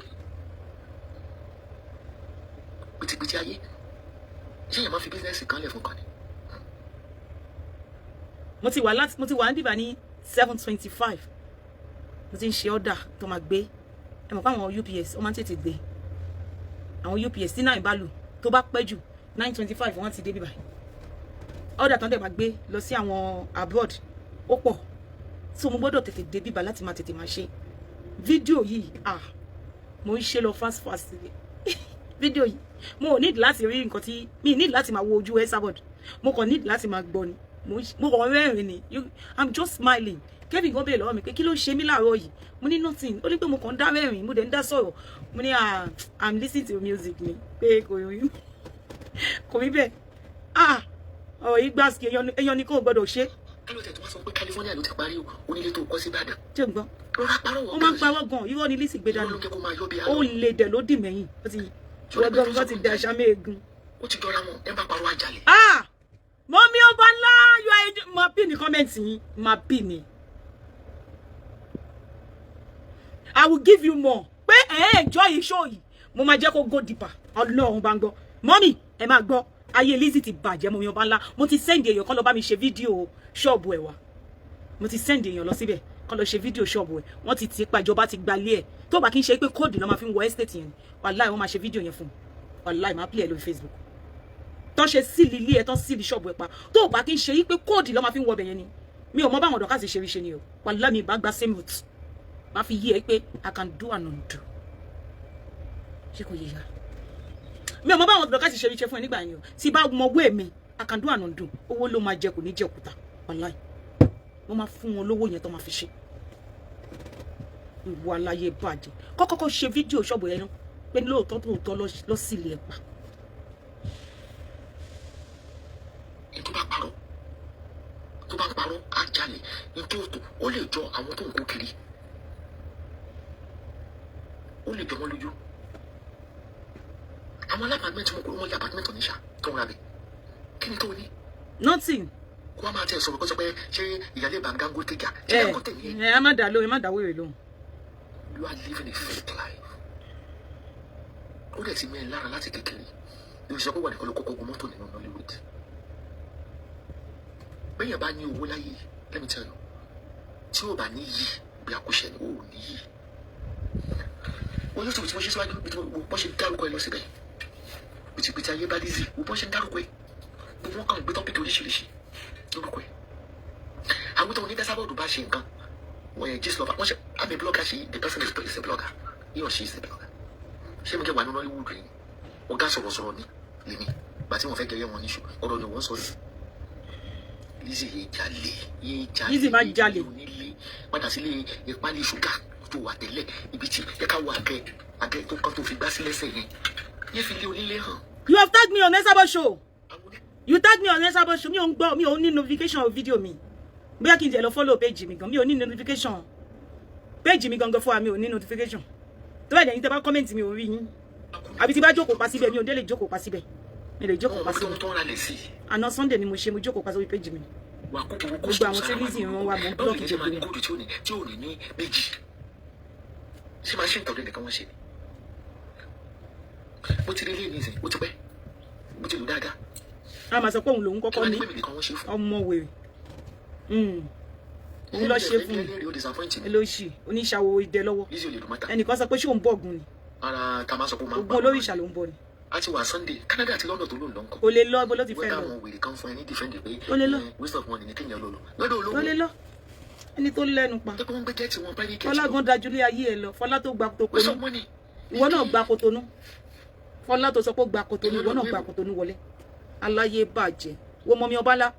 pìtìpìtì ayé, ṣé èèyàn máa fi business kan lẹ̀ fún kan ni? Mo ti wà ní bíbá ní 7:25. Mo ti ń ṣe order tó máa gbé. Ẹ mọ̀ pé àwọn UPS, ó máa ń tètè gbé. Àwọn UPS, tí 9 bá lù, tó bá pẹ́ jù 9:25, wọ́n ti dé bíbá. Order tó ń dẹ̀ máa gbé lọ sí àwọn abroad ó pọ̀, so mo gbọ́dọ̀ tètè dé bíbá láti máa tètè máa ṣe fídíò yìí. Ah, mo ń ṣe lọ fast fast fídíò yìí. Mo ò need láti rí nǹkan tí mi need láti máa wo ojú Esabod. Mo kàn need láti máa gbọ́ ni. Mo kàn rẹ́rìn ni. I'm just smiling. Kevin gan béèrè lọ́wọ́ mi pé kí ló ń ṣe mí láàárọ̀ yìí. Mo ní nothing. Ó ní pé mo kàn ń dá rẹ́rìn, mo dẹ̀ ń dá sọ̀rọ̀. Mo ní, "Ah, I'm listening to music" ni, pé kò rí, kò rí bẹ́ẹ̀. Ah, ọ̀rọ̀ yìí gbàsíkì. Èèyàn ni kò gbọ́dọ̀ ṣe. Kí ló tẹ̀ tó wá sọ pé California ló ti parí o, onílé tó kọ́ sí Ìbàdàn? Ṣé ń gbọ́? Rọra parọ́ wọ́n. Ó máa ń parọ́ gan. Irọ́ ni Lizzy gbé Irọ́ dání. ló jẹ́ kó máa yọ bí Ó àlọ́. lè dẹ̀ ló dì mẹ́yìn. Ó ti wọ́n gbọ́ ti dẹ̀ ṣàmẹ́ẹ̀gùn. Ó ti jọra wọn, ẹ bá parọ́ àjàlẹ̀. Ah, mọ́mí ọba ńlá, you are máa pín ní comment yín, máa pín ní. I will give you more pé ẹ enjoy show yìí. Mo máa jẹ́ kó go deeper. Ọlọ́run bá ń gbọ́, mọ́mí, ẹ máa gbọ́. Ayé Lizzy ti bàjẹ́. Mọ́mí ọba ńlá, mo ti send èèyàn kán lọ bá mi ṣe fídíò ṣọ́ọ̀bù ẹ̀ wá. Mo ti send èèyàn lọ síbẹ̀ kán lọ ṣe fídíò ṣọ́ọ̀bù ẹ̀. Wọ́n ti tì í pa, ìjọba ti gbalé ẹ̀. Tó bá kí n ṣe pé code lọ́ máa fi ń wọ estate yẹn, wàláì, wọ́n máa ṣe fídíò yẹn fún un. Wàláì, máa play ẹ̀ lórí Facebook tó ṣe seal ilé ẹ̀, tó seal ṣọ́ọ̀bù ẹ̀ pa. Tó bá kí n ṣe yí pé code lọ́ máa fi ń wọ ọbẹ̀ yẹn ni, mi ò mọ báwọn ọ̀dọ́ káàsì ṣe rí ṣe ni o. Wàláì, mi ìbá gba same route. Máa fi yí ẹ pé I can do and undo. Ṣé kò yé ya? Mi ò mọ báwọn ọ̀dọ́ káàsì ṣe rí ṣe fún ẹ nígbà yẹn o. Tí bá mọ owó èmi, I can do and undo. Owó ló máa jẹ, kò ní jẹ òkúta. Wàláì, mo máa fún wọn lówó yẹn tó máa fi ṣe. Ìwọ aláyé bàjẹ́, kọ́kọ́kọ́ ṣe fídíò ṣọ́ọ̀bù yẹn náà pé lóòótọ́ tóòótọ́ lọ sí ilé ẹ̀ pa. Ẹni tó bá parọ́, tó bá parọ́ àjàlẹ̀ ní tó tó, ó lè jọ àwọn tó ń kó kiri, ó lè jọ wọn lójú. Àwọn alápàtmẹ́ntì wọn kò wọ́n yá apartment oníṣà tó ń ra bẹ̀. Kí ni tó ní? Nothing. Kó wá máa tẹ̀ sọ̀rọ̀, kó sọ pé ṣé ìyálé bá Dangote jà? Ṣé Ẹ Dangote ni ẹ? Ẹ má dà lóhùn, ẹ má dà wèrè lóhùn. You are living a fake life. Ó dẹ̀ ti mẹ́rin lára láti kékeré. Yóò sọ pé wà nìkan ló kọ́kọ́ gun mọ́tò nínú Nollywood. Bẹ́yẹn bá ní owó láyé, let me tell you, tí ò bá ní yìí bí akúṣẹ̀ ni ó ò ní yìí. Wọ́n yóò tí wọ́n ṣe síwájú bí wọ́n ṣe dárúkọ ẹ lọ síbẹ̀. Pìtìpìtì ayé bá Lizzy, wọ́n ṣe ń dárúkọ ẹ. Gbogbo wọn kàn gbé topic oríṣiríṣi lórúkọ ẹ. Àwọn tó ní Esabod bá ṣe nǹkan, wọ́n yẹn gist lover, wọ́n ṣe, I'm a blogger, she, the person is a blogger, he or she is a blogger. Ṣé mi kẹ́ wà nínú Nollywood yìí? Ọ̀gá sọ̀rọ̀sọ̀rọ̀ ni lèmi. Gbà tí wọ́n fẹ́ jẹyẹ wọn níṣu, ọ̀rọ̀ ni wọ́n sọ yìí. Lizzy yé jalè, yé jalè. Lizzy máa jalè. Onílé padà sílé ìpálí ṣúgà tó wà tẹ́lẹ̀, ibi tí yẹ ká wọ àgẹ àgẹ tó kàn tó fi gbá sí lẹ́sẹ̀ yẹn, yé fi lé onílé hàn. You have tagged me on Esabod show. Àwọn oní You tag me on Esabod show. Mi ò ń gbọ́, mi ò ní notification video mi. Bóyá kí n tiẹ̀ lọ follow page mi gan, mi ò ní notification. Page mi gangan fún mi ò ní notification. Tó bá dẹ̀ yín, tẹ́ bá comment, mi ò rí yín. Àbí tí bá jókòó pa síbẹ̀, mi ò dé lè jókòó pa síbẹ̀, mi lè jókòó Wọn pa ò mọ síbẹ̀. tó ń ralẹ̀ sí. Àná Sunday ni mo ṣe, mo jókòó pa sórí page mi. Wà kó gbogbo Gbogbo àwọn tí Lizzy rán wa, mo Báwo block ni ṣe máa ní gbogbo wọn. gold tí ò ní méjì? Ṣé máa ṣe ìtọ́jú nìkan wọ́n ṣe ni? Mo ti rí ilé ní ìsìn, ó ti pẹ́, mo ti lò dáadáa. A máa sọ pé òun lòun Kí kọ́kọ́ wọ́n ní ní pé mi nìkan wọ́n ṣe fún. Ọmọ wèrè. Òun lọ ṣe fún mi. Ó disappoint mi. Mi lóṣì oníṣàwò idẹ lọ́wọ́. Lizzy ò lè lò mọ́ta. Ẹnìkan sọ pé ṣé òun bọ̀ ògùn ni? Ara ta máa sọ pé ó máa ń Ògùn olóríṣà ló ń bọ̀ ni. A ti wà Sunday, Canada àti London tó lò ń lọ́nkọ̀. Kò lè lọ, ibo ló ti Wọ́n fẹ́ lọ? táwọn wèrè kan fún ẹ ní defend pé Ó lè lọ. Waste of money ní kéèyàn lọ lọ lọ́dọ̀ olówó. Ó lè lọ, ẹni tó lẹ́nu pa. Tó kí wọ́n gbé jet wọn, private jet Fọlá lọ. gan dájú lé ayé ẹ lọ. Fọlá tó gba Waste Kotonu, of money. ìwọ náà gba Kotonu. Fọlá tó sọ pé ó gba Kotonu, ìwọ náà gba Kotonu wọlé. Aláyé bàjẹ́. Wo mọ mi ọba ńlá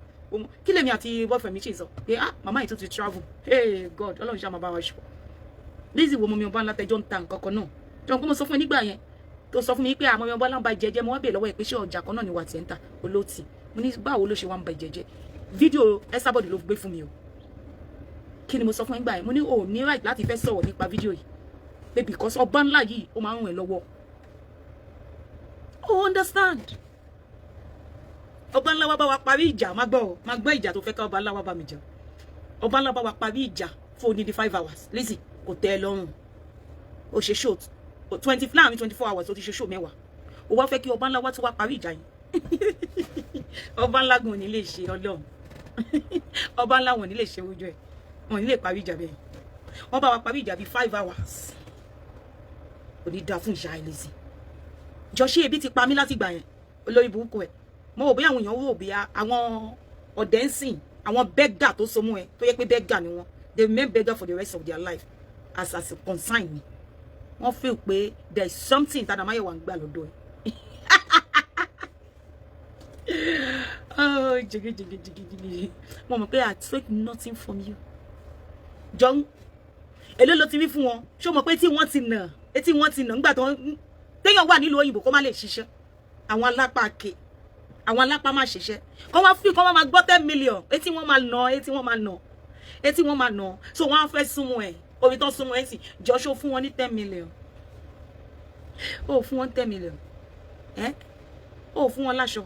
kí lèmi àti boyfriend mi ṣe sọ pé, "Ah, màmá yìí tún ti travel." Hey God, Ọlọ́run ṣáà máa bá wa ṣọ. Lizzy, wo mọ mi ọba ńlá tẹjọ́ ń ta nǹkan kan náà jọ pé mo sọ fún ẹ nígbà yẹn tó sọ fún mi pé àmọ́ mi ọba ńlá ń ba jẹjẹ. Mo wá bèèrè lọ́wọ́ ẹ pé ṣé ọjà kan náà ni wà tiẹ̀ ń ta olóòtì. Mo ní báwo ló ṣe wá ń ba jẹjẹ? Fídíò Esabod ló gbé fún mi o. Kí ni mo sọ fún ẹ nígbà yẹn? Mo ní o ní right láti fẹ́ sọ̀rọ̀ nípa fídíò yìí pé because ọba ńlá yìí, ó máa ń ràn ẹ́ lọ́wọ́. O understand? Ọba ńlá wa bá wa parí ìjà. Má gbọ́ o, má gbọ́ ìjà tó fẹ́ ká ọba ńlá wa bá mi jà. Ọba ńlá bá wa parí ìjà fún odidi 5 hours. Lizzy, kò tẹ́ ẹ lọ́rùn. O ṣe show 20, láàrin 24 hours, o ti ṣe show 10. O wá fẹ́ kí ọba ńlá wa tún wá parí ìjà yìí. Ọba ńlá gan ò ní lè ṣe. Ọlọ́run, ọba ńlá wọn ò ní lè ṣe ojú ẹ̀, wọn ò ní lè parí ìjà bẹ́ẹ̀. Wọ́n bá wa parí ìjà bíi 5 hours. Kò ní dáa fún ìyá ẹ, Lizzy. Jọ, ṣé ebi ti pa mí láti gbà yẹn? Olórí burúkú ẹ. Mo rò bóyá àwọn èèyàn rò bí àwọn ọ̀dẹ́ ń sìn, àwọn beggar tó so mú ẹ, tó yẹ pé beggar ni wọ́n. They remain beggar for the rest of their life. As concern mi, wọ́n feel pé there is something tí Adamáyẹ̀wá ń gbà lọ́dọ̀ ẹ. Oh, jigi jigi jigi jigi. Mo mọ̀ pé I take nothing from you. Jọ, èló ló ti rí fún wọn? Ṣé o mọ̀ pé tí wọ́n ti nà etí, wọ́n ti nà ńgbà tó téèyàn wà nílùú òyìnbó kó má lè ṣiṣẹ́? Àwọn alápá ke, àwọn alápá má ṣiṣẹ́, kọ́ wá fi kọ́ wá máa gbọ́ 10 million, etí wọ́n máa nà, etí wọ́n máa nà, etí wọ́n máa nà. So wọ́n á fẹ́ súnmọ́ ẹ̀, orí tán súnmọ́ ẹ̀ sì jọ. Ṣó fún wọn ní 10 million? Ó fún wọn 10 million ẹ́, ó fún wọn láṣọ.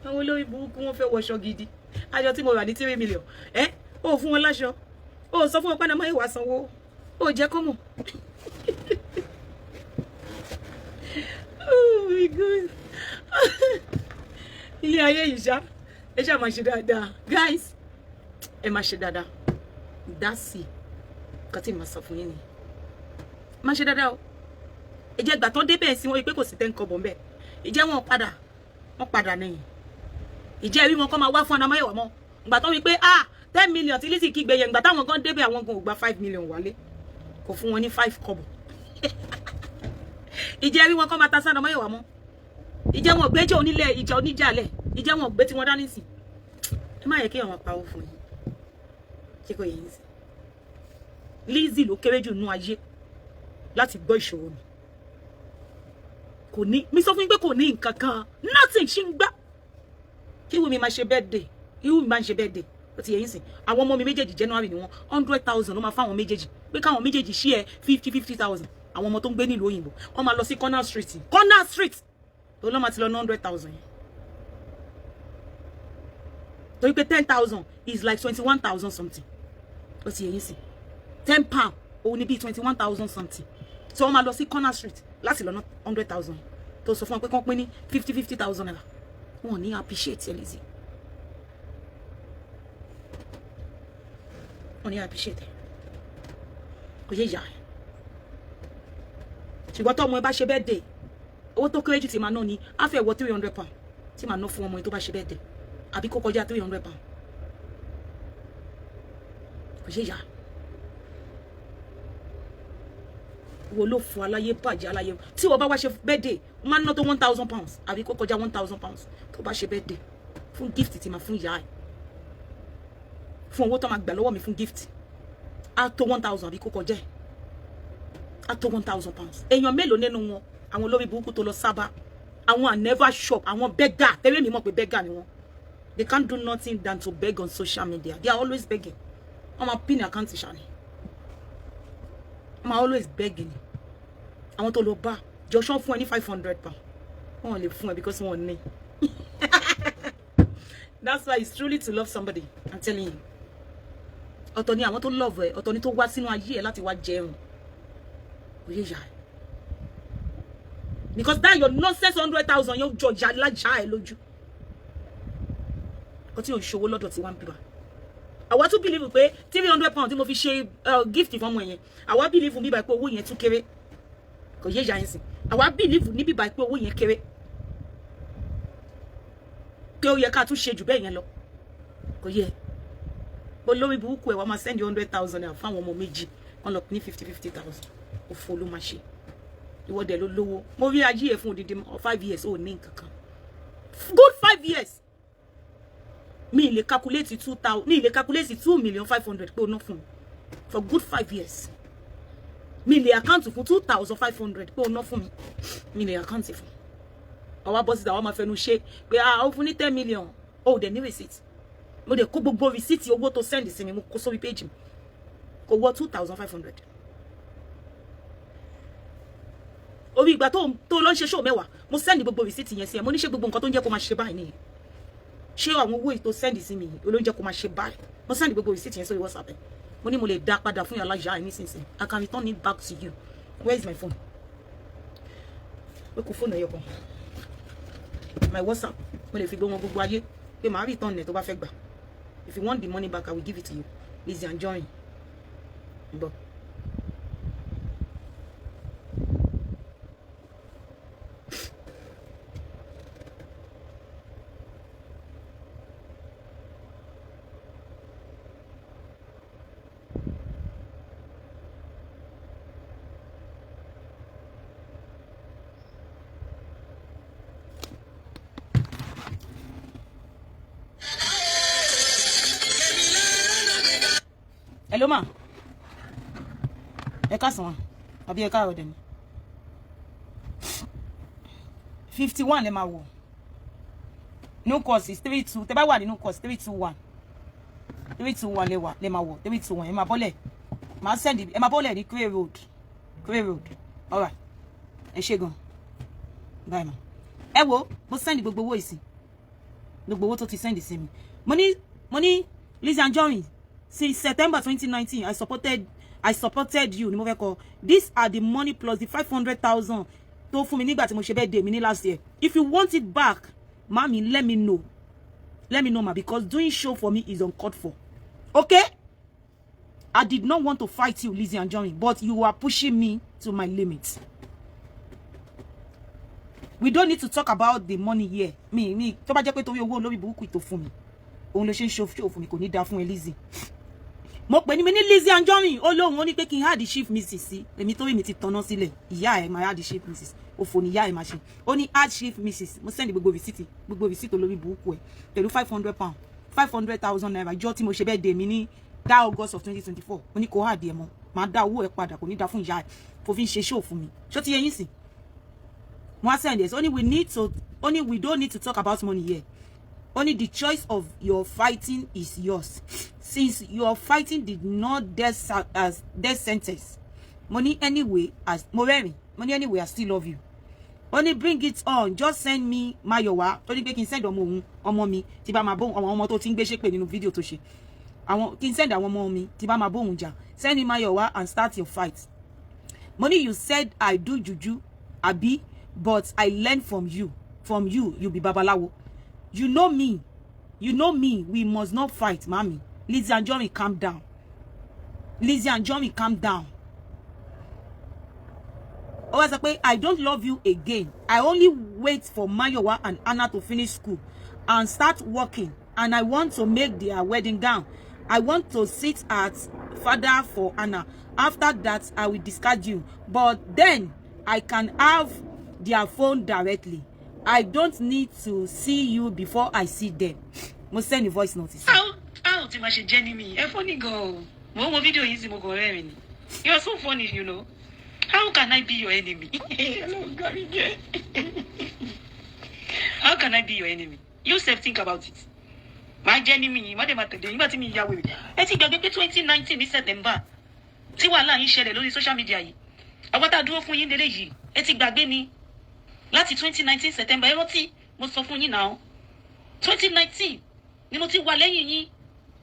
Àwọn olórí burúkú, wọn fẹ́ wọṣọ gidi, aṣọ tí mo rà ní 3 million ẹ́. Ó fún wọn láṣọ, ó sọ fún wọn pé àmọ́ ìwà sanwó, ó jẹ́ kó mọ̀. Oh my God, ilé ayé yìí ṣá. Ẹ ṣáà máa ṣe dáadáa, guys, ẹ máa ṣe dáadáa. Dá sí nǹkan tí màá sọ fún yín ni, máa ṣe dáadáa o. Ẹ jẹ́ ìgbà tán débẹ̀ sí wọn rí pé kò sí ten kọ́bọ̀ ńbẹ̀. Ìjẹ́ wọn padà, wọ́n padà nìyí. Ìjẹ́ rí wọn kọ́ máa wá fún Anamáyẹ̀wá mọ́. Ìgbà tán rí pé, ah, 10 million tí Lizzy kígbe yẹn, ìgbà táwọn gan débẹ̀, àwọn gan ò gba 5 million wálé, kò fún wọn ní 5 kọ́bọ̀. Ìjẹ́ rí wọn kọ́ máa ta sí Anamáyẹ̀wá mọ́. Ìjẹ́ wọn gbẹ́jọ́ onílẹ̀, ìjà oníjàlẹ̀, ìjẹ́ wọn gbé tí wọ́n dání sí. Ẹ má yẹ kí àwọn pawó fún yín. Ṣé kò yẹ yín sí? Lizzy ló kéré jù nú ayé láti gbọ́ ìṣòro mi. Kò ní mi sọ fún yín pé kò ní nǹkan kan, nothing. Ṣì ń gbá kí Wùmí máa ṣe birthday, kí Wùmí máa ṣe birthday, ó ti yẹ yín sìn. Àwọn ọmọ mi méjèèjì, January ni wọn. 100,000 ló máa fáwọn méjèèjì pé káwọn méjèèjì ṣí ẹ fifty fifty thousand. Àwọn ọmọ tó ń gbé nílùú òyìnbó, wọ́n máa lọ sí Corner Street, Corner Street tó lọ́ máa ti lọ ní 100,000 yẹn, torí pé 10,000 is like 21,000 something. Ó ti yẹ yín sìn, £10 òun ni bíi 21,000 something. So wọ́n máa lọ sí Corner Street láti lọ ná 100,000 tó sọ fún wọn pé kán pín ní fifty fifty thousand naira. Wọn ò ní appreciate ẹ, Lizzy. Wọn ò ní appreciate ẹ, kò yé ìyá ẹ. Ṣùgbọ́n tó ọmọ ẹ bá ṣe birthday, owó tó kéré jù tí màá ná ni á fẹ́ wọ £300 tí màá ná fún ọmọ yẹn tó bá ṣe birthday, àbí kó kọjá £300. Kò yé ìyá wo ló fún aláyé bàjẹ́ aláyé. Tí wọ́n bá wá ṣe birthday, wọ́n máa ń ná tó £1,000 àbí kó kọjá £1,000 tó bá ṣe birthday, fún gift tí màá fún ìyá ẹ̀, fún owó tó máa gbà lọ́wọ́ mi fún gift, á tó 1,000 àbí kó kọjá ẹ̀, á tó £1,000. Èèyàn mélòó nínú wọn, àwọn olórí burúkú tó lọ sábà, àwọn I never shop, àwọn beggar tẹ́lẹ̀ mi mọ̀ pé beggar ni wọ́n. They can't do nothing than to beg on social media. They are always begging. Wọ́n máa pin account ṣá ni. Wọ́n máa always beg ni. Àwọn tó lọ bá Joshua fún ẹ ní £500, wọn ò lè fún ẹ because wọn ò ní. That's why it's truly to love somebody, I'm telling you. Ọ̀tọ̀ ni àwọn tó love ẹ, ọ̀tọ̀ ni tó wá sínú ayé ẹ láti wá jẹun. Òye yà ẹ, because that your nonsense 100,000 yóò jọ ìyá lájà ẹ lójú. Kò tí ò ń ṣòwò lọ́dọ̀ tí wọ́n ń bíbá. Àwa tún believe pé £300 tí mo fi ṣe gift fún ọmọ yẹn, àwa believe bíbá pé owó yẹn tún kéré. Kò yé ìyá yẹn sìn. Àwa believe ní bíbá pé owó yẹn kéré, pé ó yẹ ká tún ṣe jù bẹ́ẹ̀ yẹn lọ. Kò yẹ bó lórí burúkú ẹ̀ wá máa send ₦100,000 fáwọn ọmọ méjì wọn lọ ní 50-50 thousand. Òfò ló máa ṣe. Ìwọ dẹ̀ ló lówó. Mo rí ayé ẹ̀ fún odidi 5 years, ò ní nǹkan kan, good 5 years. Mi lè calculate 2,000, mi lè calculate 2,500,000 pé o ná fún mi for good 5 years. Mi lè account fún 2,500 pé o ná fún mi, mi lè account fún. Àwa bọ́ síta, àwa máa fẹnu ṣe pé ah, ó fún ní 10 million, ó dẹ̀ ní receipt. Mo dẹ̀ kó gbogbo receipt owó tó send sí mi, mo kó sórí page mi, kò wọ 2,500. Orí ìgbà tó lọ ń ṣe show mẹ́wàá, mo send gbogbo receipt yẹn sí ẹ. Mo ní ṣe gbogbo nǹkan tó ń jẹ́ kó máa ṣe báyìí nìyẹn? Ṣé àwọn owó ètò send sí mi yìí ló ń jẹ́ kó máa ṣe báyìí? Mo send gbogbo receipt yẹn sórí WhatsApp ẹ. Mo ní mo lè dá padà fún yàrá yàrá ẹ nísinsìnyí. I can return it back to you. Where is my phone? Pé kò fóònù ẹyọ kan, my WhatsApp, mo lè fi gbé wọn gbogbo ayé pé màá return ẹ tó bá fẹ́ gbà. If you want the money back, I will give it to you. Lizzy Anjorin ń bọ̀. Hello ma, ẹ káàsán àbí ẹ káàárọ̀ dẹ̀ ni. 51 lẹ máa wọ̀. New course is 32. Tẹ bá wà nínú course, 321, 321 lẹ wà, lẹ máa wọ̀ 321. Ẹ máa bọ́lẹ̀, máa send, ẹ máa bọ́lẹ̀ ní Cray Road, Cray Road. Alright, ẹ ṣé gan, bye ma. Ẹ wo, mo send gbogbo owó ìsìn, gbogbo owó tó ti send sí mi. Mo ní Lizzy Anjorin, since September 2019 I supported you ni mo fẹ́ kọ. These are the money plus the 500,000 tó fún mi nígbà tí mo ṣe birthday mi ní last year. If you want it back, mami, let me know, let me know ma, because doing show for me is uncalled for, okay? I did not want to fight you, Lizzy Anjorin, but you are pushing me to my limit. We don't need to talk about the money here. Mi tó bá jẹ́ pé torí owó olórí burúkú tó fún mi òun ló ṣe ń ṣe show fún mi, kò ní dáa fún ẹ, Lizzy. Mo pè ní mi ní Lizzy Anjorin, ó lóhun, ó ní pé kí n add chief Mrs sí. Èmi torí mi ti tanná sílẹ̀, ìyá ẹ̀ máa add chief Mrs. Òfò ní ìyá ẹ̀ máa ṣe. Ó ní add chief Mrs. Mo send gbogbo receipt, gbogbo receipt olórí burúkú ẹ̀ pẹ̀lú £500, ₦500,000 jọ́ tí mo ṣe birthday mi ní that August of 2024. Mo ní kó add ẹ̀ mọ́, máa dá owó ẹ̀ padà. Kò ní dá fún ìyá ẹ̀ fò fi ń ṣe show fún mi. Ṣó ti yẹ yín sìn? Mo wá send ẹ̀. Only we need to only we don't need to talk about money here. Only the choice of your fighting is yours, since your fighting did not death sentence. Mo ní anyway, as mo rẹ́rìn, mo ní anyway, I still love you. Ó ní bring it on, just send me Mayowa. Ó ní pé kí n send ọmọ òun, ọmọ mi tí bá máa bóun, àwọn ọmọ tó ti ń gbé ṣépè nínú fídíò tó ṣe, àwọn kí n send àwọn ọmọ mi tí bá máa bóun jà. Send me Mayowa and start your fight. Mo ní you said I do juju abi, but I learn from you. From you, you be babalawo. You know me, you know me. We must not fight, mami. Lizzy Anjorin, calm down. Lizzy Anjorin, calm down. Ó wá sọ pé I don't love you again. I only wait for Mayowa and Anna to finish school and start working, and I want to make their wedding gown. I want to sit as father for Anna. After that, I will discard you, but then I can have their phone directly. I don't need to see you before I see them. Mo send the voice notice. How tí ma ṣe jẹ́ ní mi ẹ funny gan o. Mo ń wo fídíò yìí sí, mo kàn rẹ́rìn ni. You are so funny. How can I be your enemy? Ọlọ́run gbà mí jẹ́. How can I be your enemy? You sef think about it. Máa jẹ́ ní mi yìí, má dé máa tẹ̀lé nígbà tí mi ya wèrè. Ẹ ti gbàgbé pé 2019 ní September tí wàhálà yín ṣẹlẹ̀ lórí social media yìí, àwọn tá a dúró fún yín lélẹ̀ yìí, ẹ ti gbàgbé ni. Láti 2019 September, ẹ rántí mo sọ fún yín náà, 2019 ni mo ti wà lẹ́yìn yín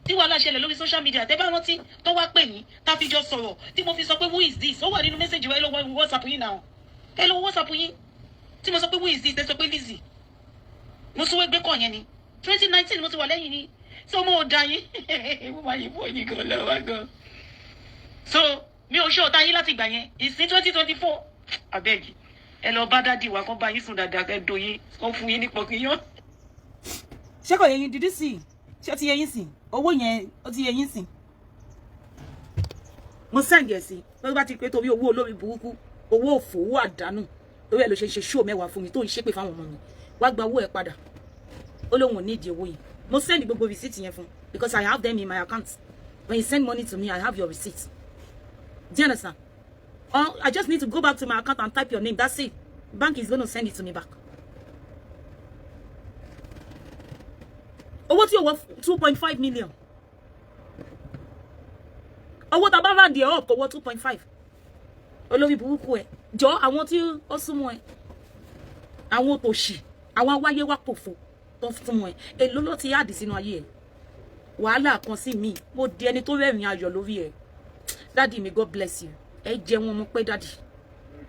tí wàhálà ṣẹlẹ̀ lórí social media. Tẹ́ bá rántí, tó wá pè yín, tá a fi jọ sọ̀rọ̀, tí mo fi sọ pé, "Who is this?" Ó wà nínú message wa. Ẹ lọ wọ WhatsApp yín náà, ẹ lọ wọ WhatsApp yín, tí mo sọ pé, "Who is this?" Ẹ sọ pé Lizzy. Mo sún wégbé kọ̀ yẹn ni. 2019 mo ti wà lẹ́yìn yín, so mo ò da yín, mo máa yí fún yín gan lọ́wọ́ gan. So mi ò ṣe ọ̀tá yín láti ìgbà yẹn. Ìsín 2024, abeg, ẹ lọ bá daddy wa kó bá yín sùn dáadáa, kẹ́ doyin, kó fún yín ní pọkìyàn. Ṣé kò yẹ yín? Did you see? Ṣé ó ti yẹ yín sìn? Owó yẹn, ó ti yẹ yín sìn? Mo send ẹ̀ sí lọ́dún bá ti pé, torí owó olórí burúkú, owó òfò, owó àdánù, torí ẹ̀ ló ṣe ń ṣe ṣóò 10 fún mi, tó ń ṣépè fáwọn ọmọ mi. Wá gba owó ẹ̀ padà. Ó lóun ò nídìí owó yẹn. Mo send gbogbo receipt yẹn fún, because I have them in my account. When you send money to me, I have your receipt. Do you understand? Or I just need to go back to my account and type your name. That's it. Bank is gonna send it to me back. Owó tí ó wọ 2.5 million, owó tá a bá round it up, kò wọ 2.5. Olórí burúkú ẹ jọ, àwọn tí ó súnmọ́ ẹ, àwọn òtòṣì, àwọn awáyé wá pòfo tó súnmọ́ ẹ, èló ló ti add sínú ayé ẹ? Wàhálà kan sí mi, mo di ẹni tó rẹ́rìn ayọ̀ lórí ẹ. Daddy mi, God bless you. Ẹ jẹ́ wọn mọ̀ pé, daddy,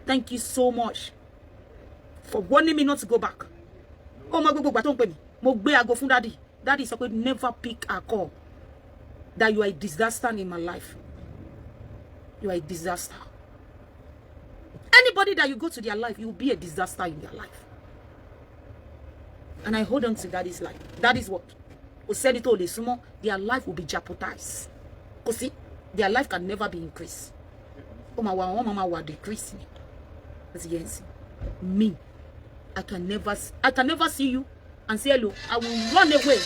thank you so much for warning me not to go back. Ó mọ gbogbo ìgbà tó ń pè mí, mo gbé aago fún daddy. Daddy sọ pé never pick a call, that you are a disaster in my life. You are a disaster. Anybody that you go to their life, you will be a disaster in their life. And I hold on to daddy's life, daddy's word. Kò sẹ́ni tó lè súnmọ́, their life will be jeopardized. Kò sí, their life can never be increased. Ó máa wà, wọ́n máa wà decrease ni. Ó ti yẹn sí me, I can never see you and say hello. I will run away.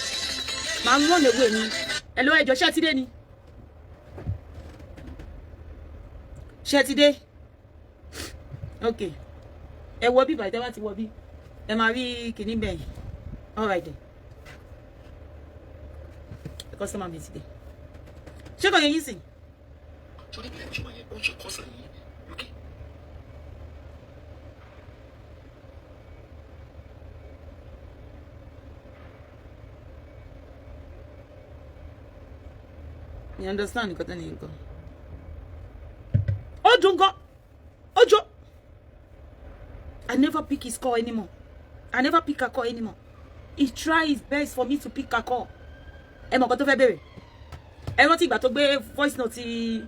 Màá run away ni. Hello, ẹjọ, ṣé ti dé ni? Ṣé ti dé? Ok, ẹ wọ bí bàtẹ́ bá ti wọ bí, ẹ máa rí kìíní bẹ́ẹ̀. All right then, customer mi ti dé. Ṣé kò yẹ yín sìn? Sórí ìbílẹ̀ ìṣúná yẹn, ó ń ṣe kọ́sà ní UK. You understand nǹkan tẹ́ni nǹkan? Ó dùn gan, ó jó. I never pick his call anymore. I never pick her call anymore. He try his best for me to pick her call. Ẹ mọ̀ nǹkan tó fẹ́ bẹ̀rẹ̀. Ẹ rántí ìgbà tó gbé voice note ti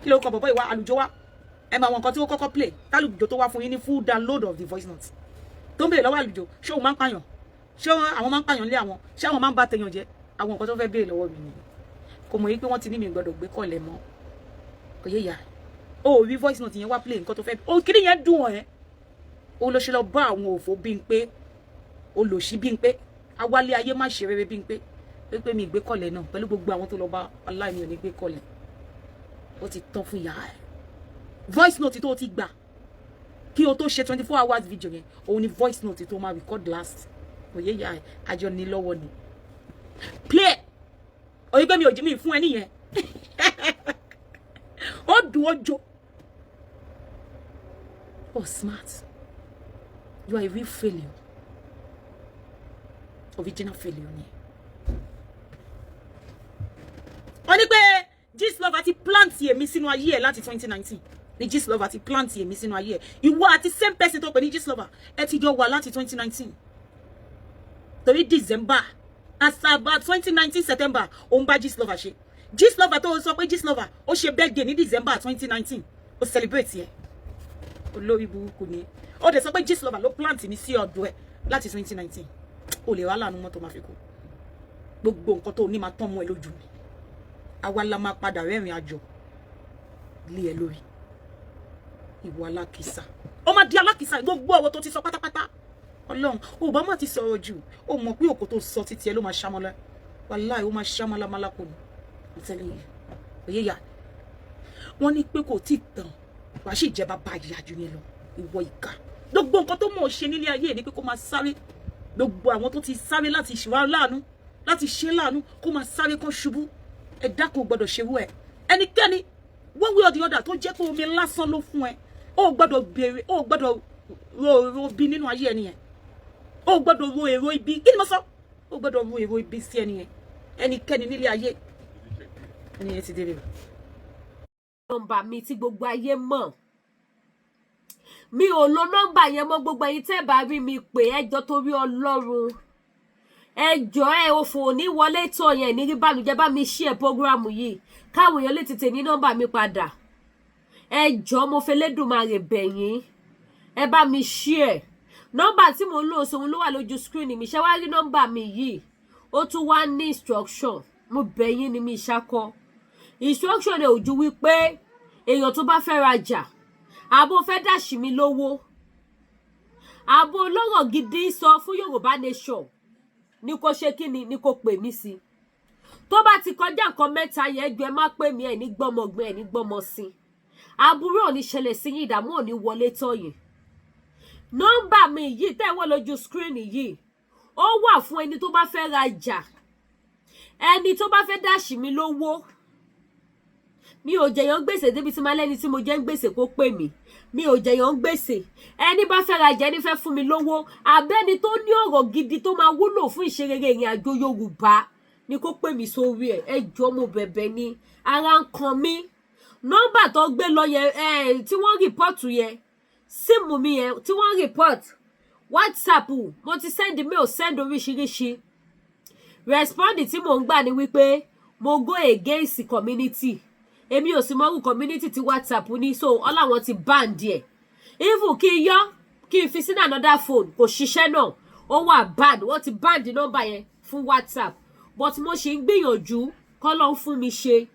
kí ló kọ bọ̀bọ̀ ìwà àlùjọ wa? Ẹ mọ àwọn nǹkan tí ó kọ́kọ́ play tálùjọ tó wá fún yín ní full download of the voice note, tó ń béèrè lọ́wọ́ àlùjọ, ṣé òun máa ń pààyàn? Ṣé àwọn máa ń pààyàn lé àwọn? Ṣé àwọn máa ń bá tèèyàn jẹ́? Àwọn nǹkan tó fẹ́ béèrè lọ́wọ́ mi nìyẹn. Kò mọ̀ yí pé wọ́n ti ní mi gbọ́dọ̀ gbé kọ̀lẹ̀ mọ́. Kò yé ìyá o. Ò rí voice note yẹn wá play nǹkan tó fẹ́ o. Kí yẹn dùn ọ́ ẹ́? O lọ ṣe lọ bá àwọn òfò bí n pé olòṣì, bí n pé awálé ayé má ṣe rere, bí n pé pé mi ìgbé kọ̀lẹ̀ náà pẹ̀lú gbogbo àwọn tó lọ bá aláìní ò ní gbé kọ̀lẹ̀. Ó ti tán fún ìyá ẹ̀. Voice note tó o ti gbà kí o tó ṣe 24 hours video yẹn, òun ni voice note tó máa record last. Kò yé ìyá ẹ̀, àjọ ní lọ́wọ́ ni. Play oyin pé mi ò jí mi fún ẹ nìyẹn. Ó dùn, ó jó. Oh, smart. You are a real failure, original failure ni. Wọ́n ní pé Gistlover ti plant èmi sínú ayé ẹ̀ láti 2019 ní. Gistlover ti plant èmi sínú ayé ẹ̀. Ìwọ àti same person tó pè ní Gistlover, ẹ ti jọ wà láti 2019, torí December, as about 2019 September, òun bá Gistlover ṣe. Gistlover tó sọ pé Gistlover ó ṣe birthday ní December 2019, ó celebrate yẹ. Olórí burúkú ni. Ó dẹ̀ sọ pé Gistlover ló plant mi sí ọ̀dọ̀ ẹ̀ láti 2019. Ó lè wá láàánú mọ́tò máa fi kú. Gbogbo nǹkan tó ní máa tán mọ́ ẹ lójú mi. Àwa la máa padà rẹ́rìn àjò lé ẹ lórí. Ìwọ alákìsà, ó máa di alákìsà. Gbogbo ọ̀rọ̀ tó ti sọ pátápátá, Ọlọ́run ò bá má ti sọ̀rọ̀ jù. Ó mọ̀ pé òkò tó sọ títí ẹ ló máa ṣámọ́lá. Wàláì, ó máa ṣámálámálá kò ní. I'm telling you. Òye yà wọ́n ní pé kò tí ì tán, wàá sì jẹ́ bàbá ìyá jù yẹn lọ. Ìwọ ìkà. Gbogbo nǹkan tó mọ̀ ọ́ ṣe nílé ayé ni pé kó máa sáré. Gbogbo àwọn tó ti sáré láti ṣe láàánú, láti ṣe láàánú, kó máa sáré kán ṣubú, ẹ̀dá kan ò gbọ́dọ̀ ṣerú ẹ̀. Ẹnikẹ́ni, one way or the other, tó jẹ́ pé omi lásán ló fún ẹ, ó gbọ́dọ̀ béèrè, ó gbọ́dọ̀ ro èrò ibi nínú ayé ẹni yẹn. Ó gbọ́dọ̀ ro èrò ibi. Kí ni mo sọ? Ó gbọ́dọ̀ ro èrò ibi sí ẹni yẹn. Ẹnikẹ́ni nílé ayé, ẹni yẹn ti dé rẹ̀. Nọ́mbà mi tí gbogbo ayé mọ̀, mi ò lo nọ́mbà yẹn mọ́. Gbogbo ẹ̀yin tẹ́ bá rí mi pè, ẹjọ́, torí Ọlọ́run, ẹjọ́ ẹ, òfò ní wọlé tó yẹn ní rí bànújẹ́. Bá mi share program yìí káwọn èèyàn lè tètè ní nọ́mbà mi padà. Ẹjọ́, mo fẹ́ lẹ́dùnmarè bẹ̀yìn, ẹ bá mi share. Nọ́mbà tí mo ń lò sóhun ló wà lójú screen mi. Ṣé wàá rí nọ́mbà mi yìí? Ó tún wá ní instruction. Mo bẹ̀yìn ni, mi ṣakọ. Instruction ẹ̀ ò ju wípé èèyàn tó bá fẹ́ rajà, àbò fẹ́ dash mi lówó, àbò lọ́rọ̀ gidi sọ fún Yorùbá Nation, ní kó ṣe kí ni, ní kó pè mí sí. Tó bá ti kọjá nǹkan mẹ́ta yẹn, ẹjọ́, ẹ má pè mí. Ẹ̀ ní gbọ́mọgbọ́n, ẹ̀ ní gbọ́mọ sí, aburú ò ní ṣẹlẹ̀ sí yín, ìdààmú ò ní wọlé tọ̀yìn. Nọ́mbà mi yìí tẹ́ wọ́n lójú screen yìí, ó wà fún ẹni tó bá fẹ́ rajà, ẹni tó bá fẹ́ dash mi lówó. Mi ò jẹyàn gbèsè débi tí máa lẹ́ni tí mo jẹ́ ń gbèsè kó pè mí. Mi ò jẹyàn gbèsè. Ẹni bá fẹ́ rajà, ẹni fẹ́ fún mi lówó, àbẹ́ni tó ní ọ̀rọ̀ gidi tó máa wúlò fún ìṣerere ìrìn àjò Yorùbá ni kó pè mí sórí ẹ̀. Ẹ jọ̀ọ́, mo bẹ̀bẹ̀ ni, ara ń kan mí. Nọ́mbà tó gbé lọ yẹn ẹ, tí wọ́n report yẹn, SIM mi yẹn tí wọ́n report, WhatsApp, mo ti send mail, send oríṣiríṣi. Respond tí mò ń gbà ni wípé mo go against community. Èmi ò sì mọ́rù community tí WhatsApp ní, so all àwọn ti ban díẹ̀. Even kí n yọ, kí n fi sínú another phone, kò ṣiṣẹ́ náà, ó wà ban. Wọ́n ti ban nọ́mbà yẹn fún WhatsApp, but mo ṣì ń gbìyànjú kọ́ ló ń fún mi ṣe.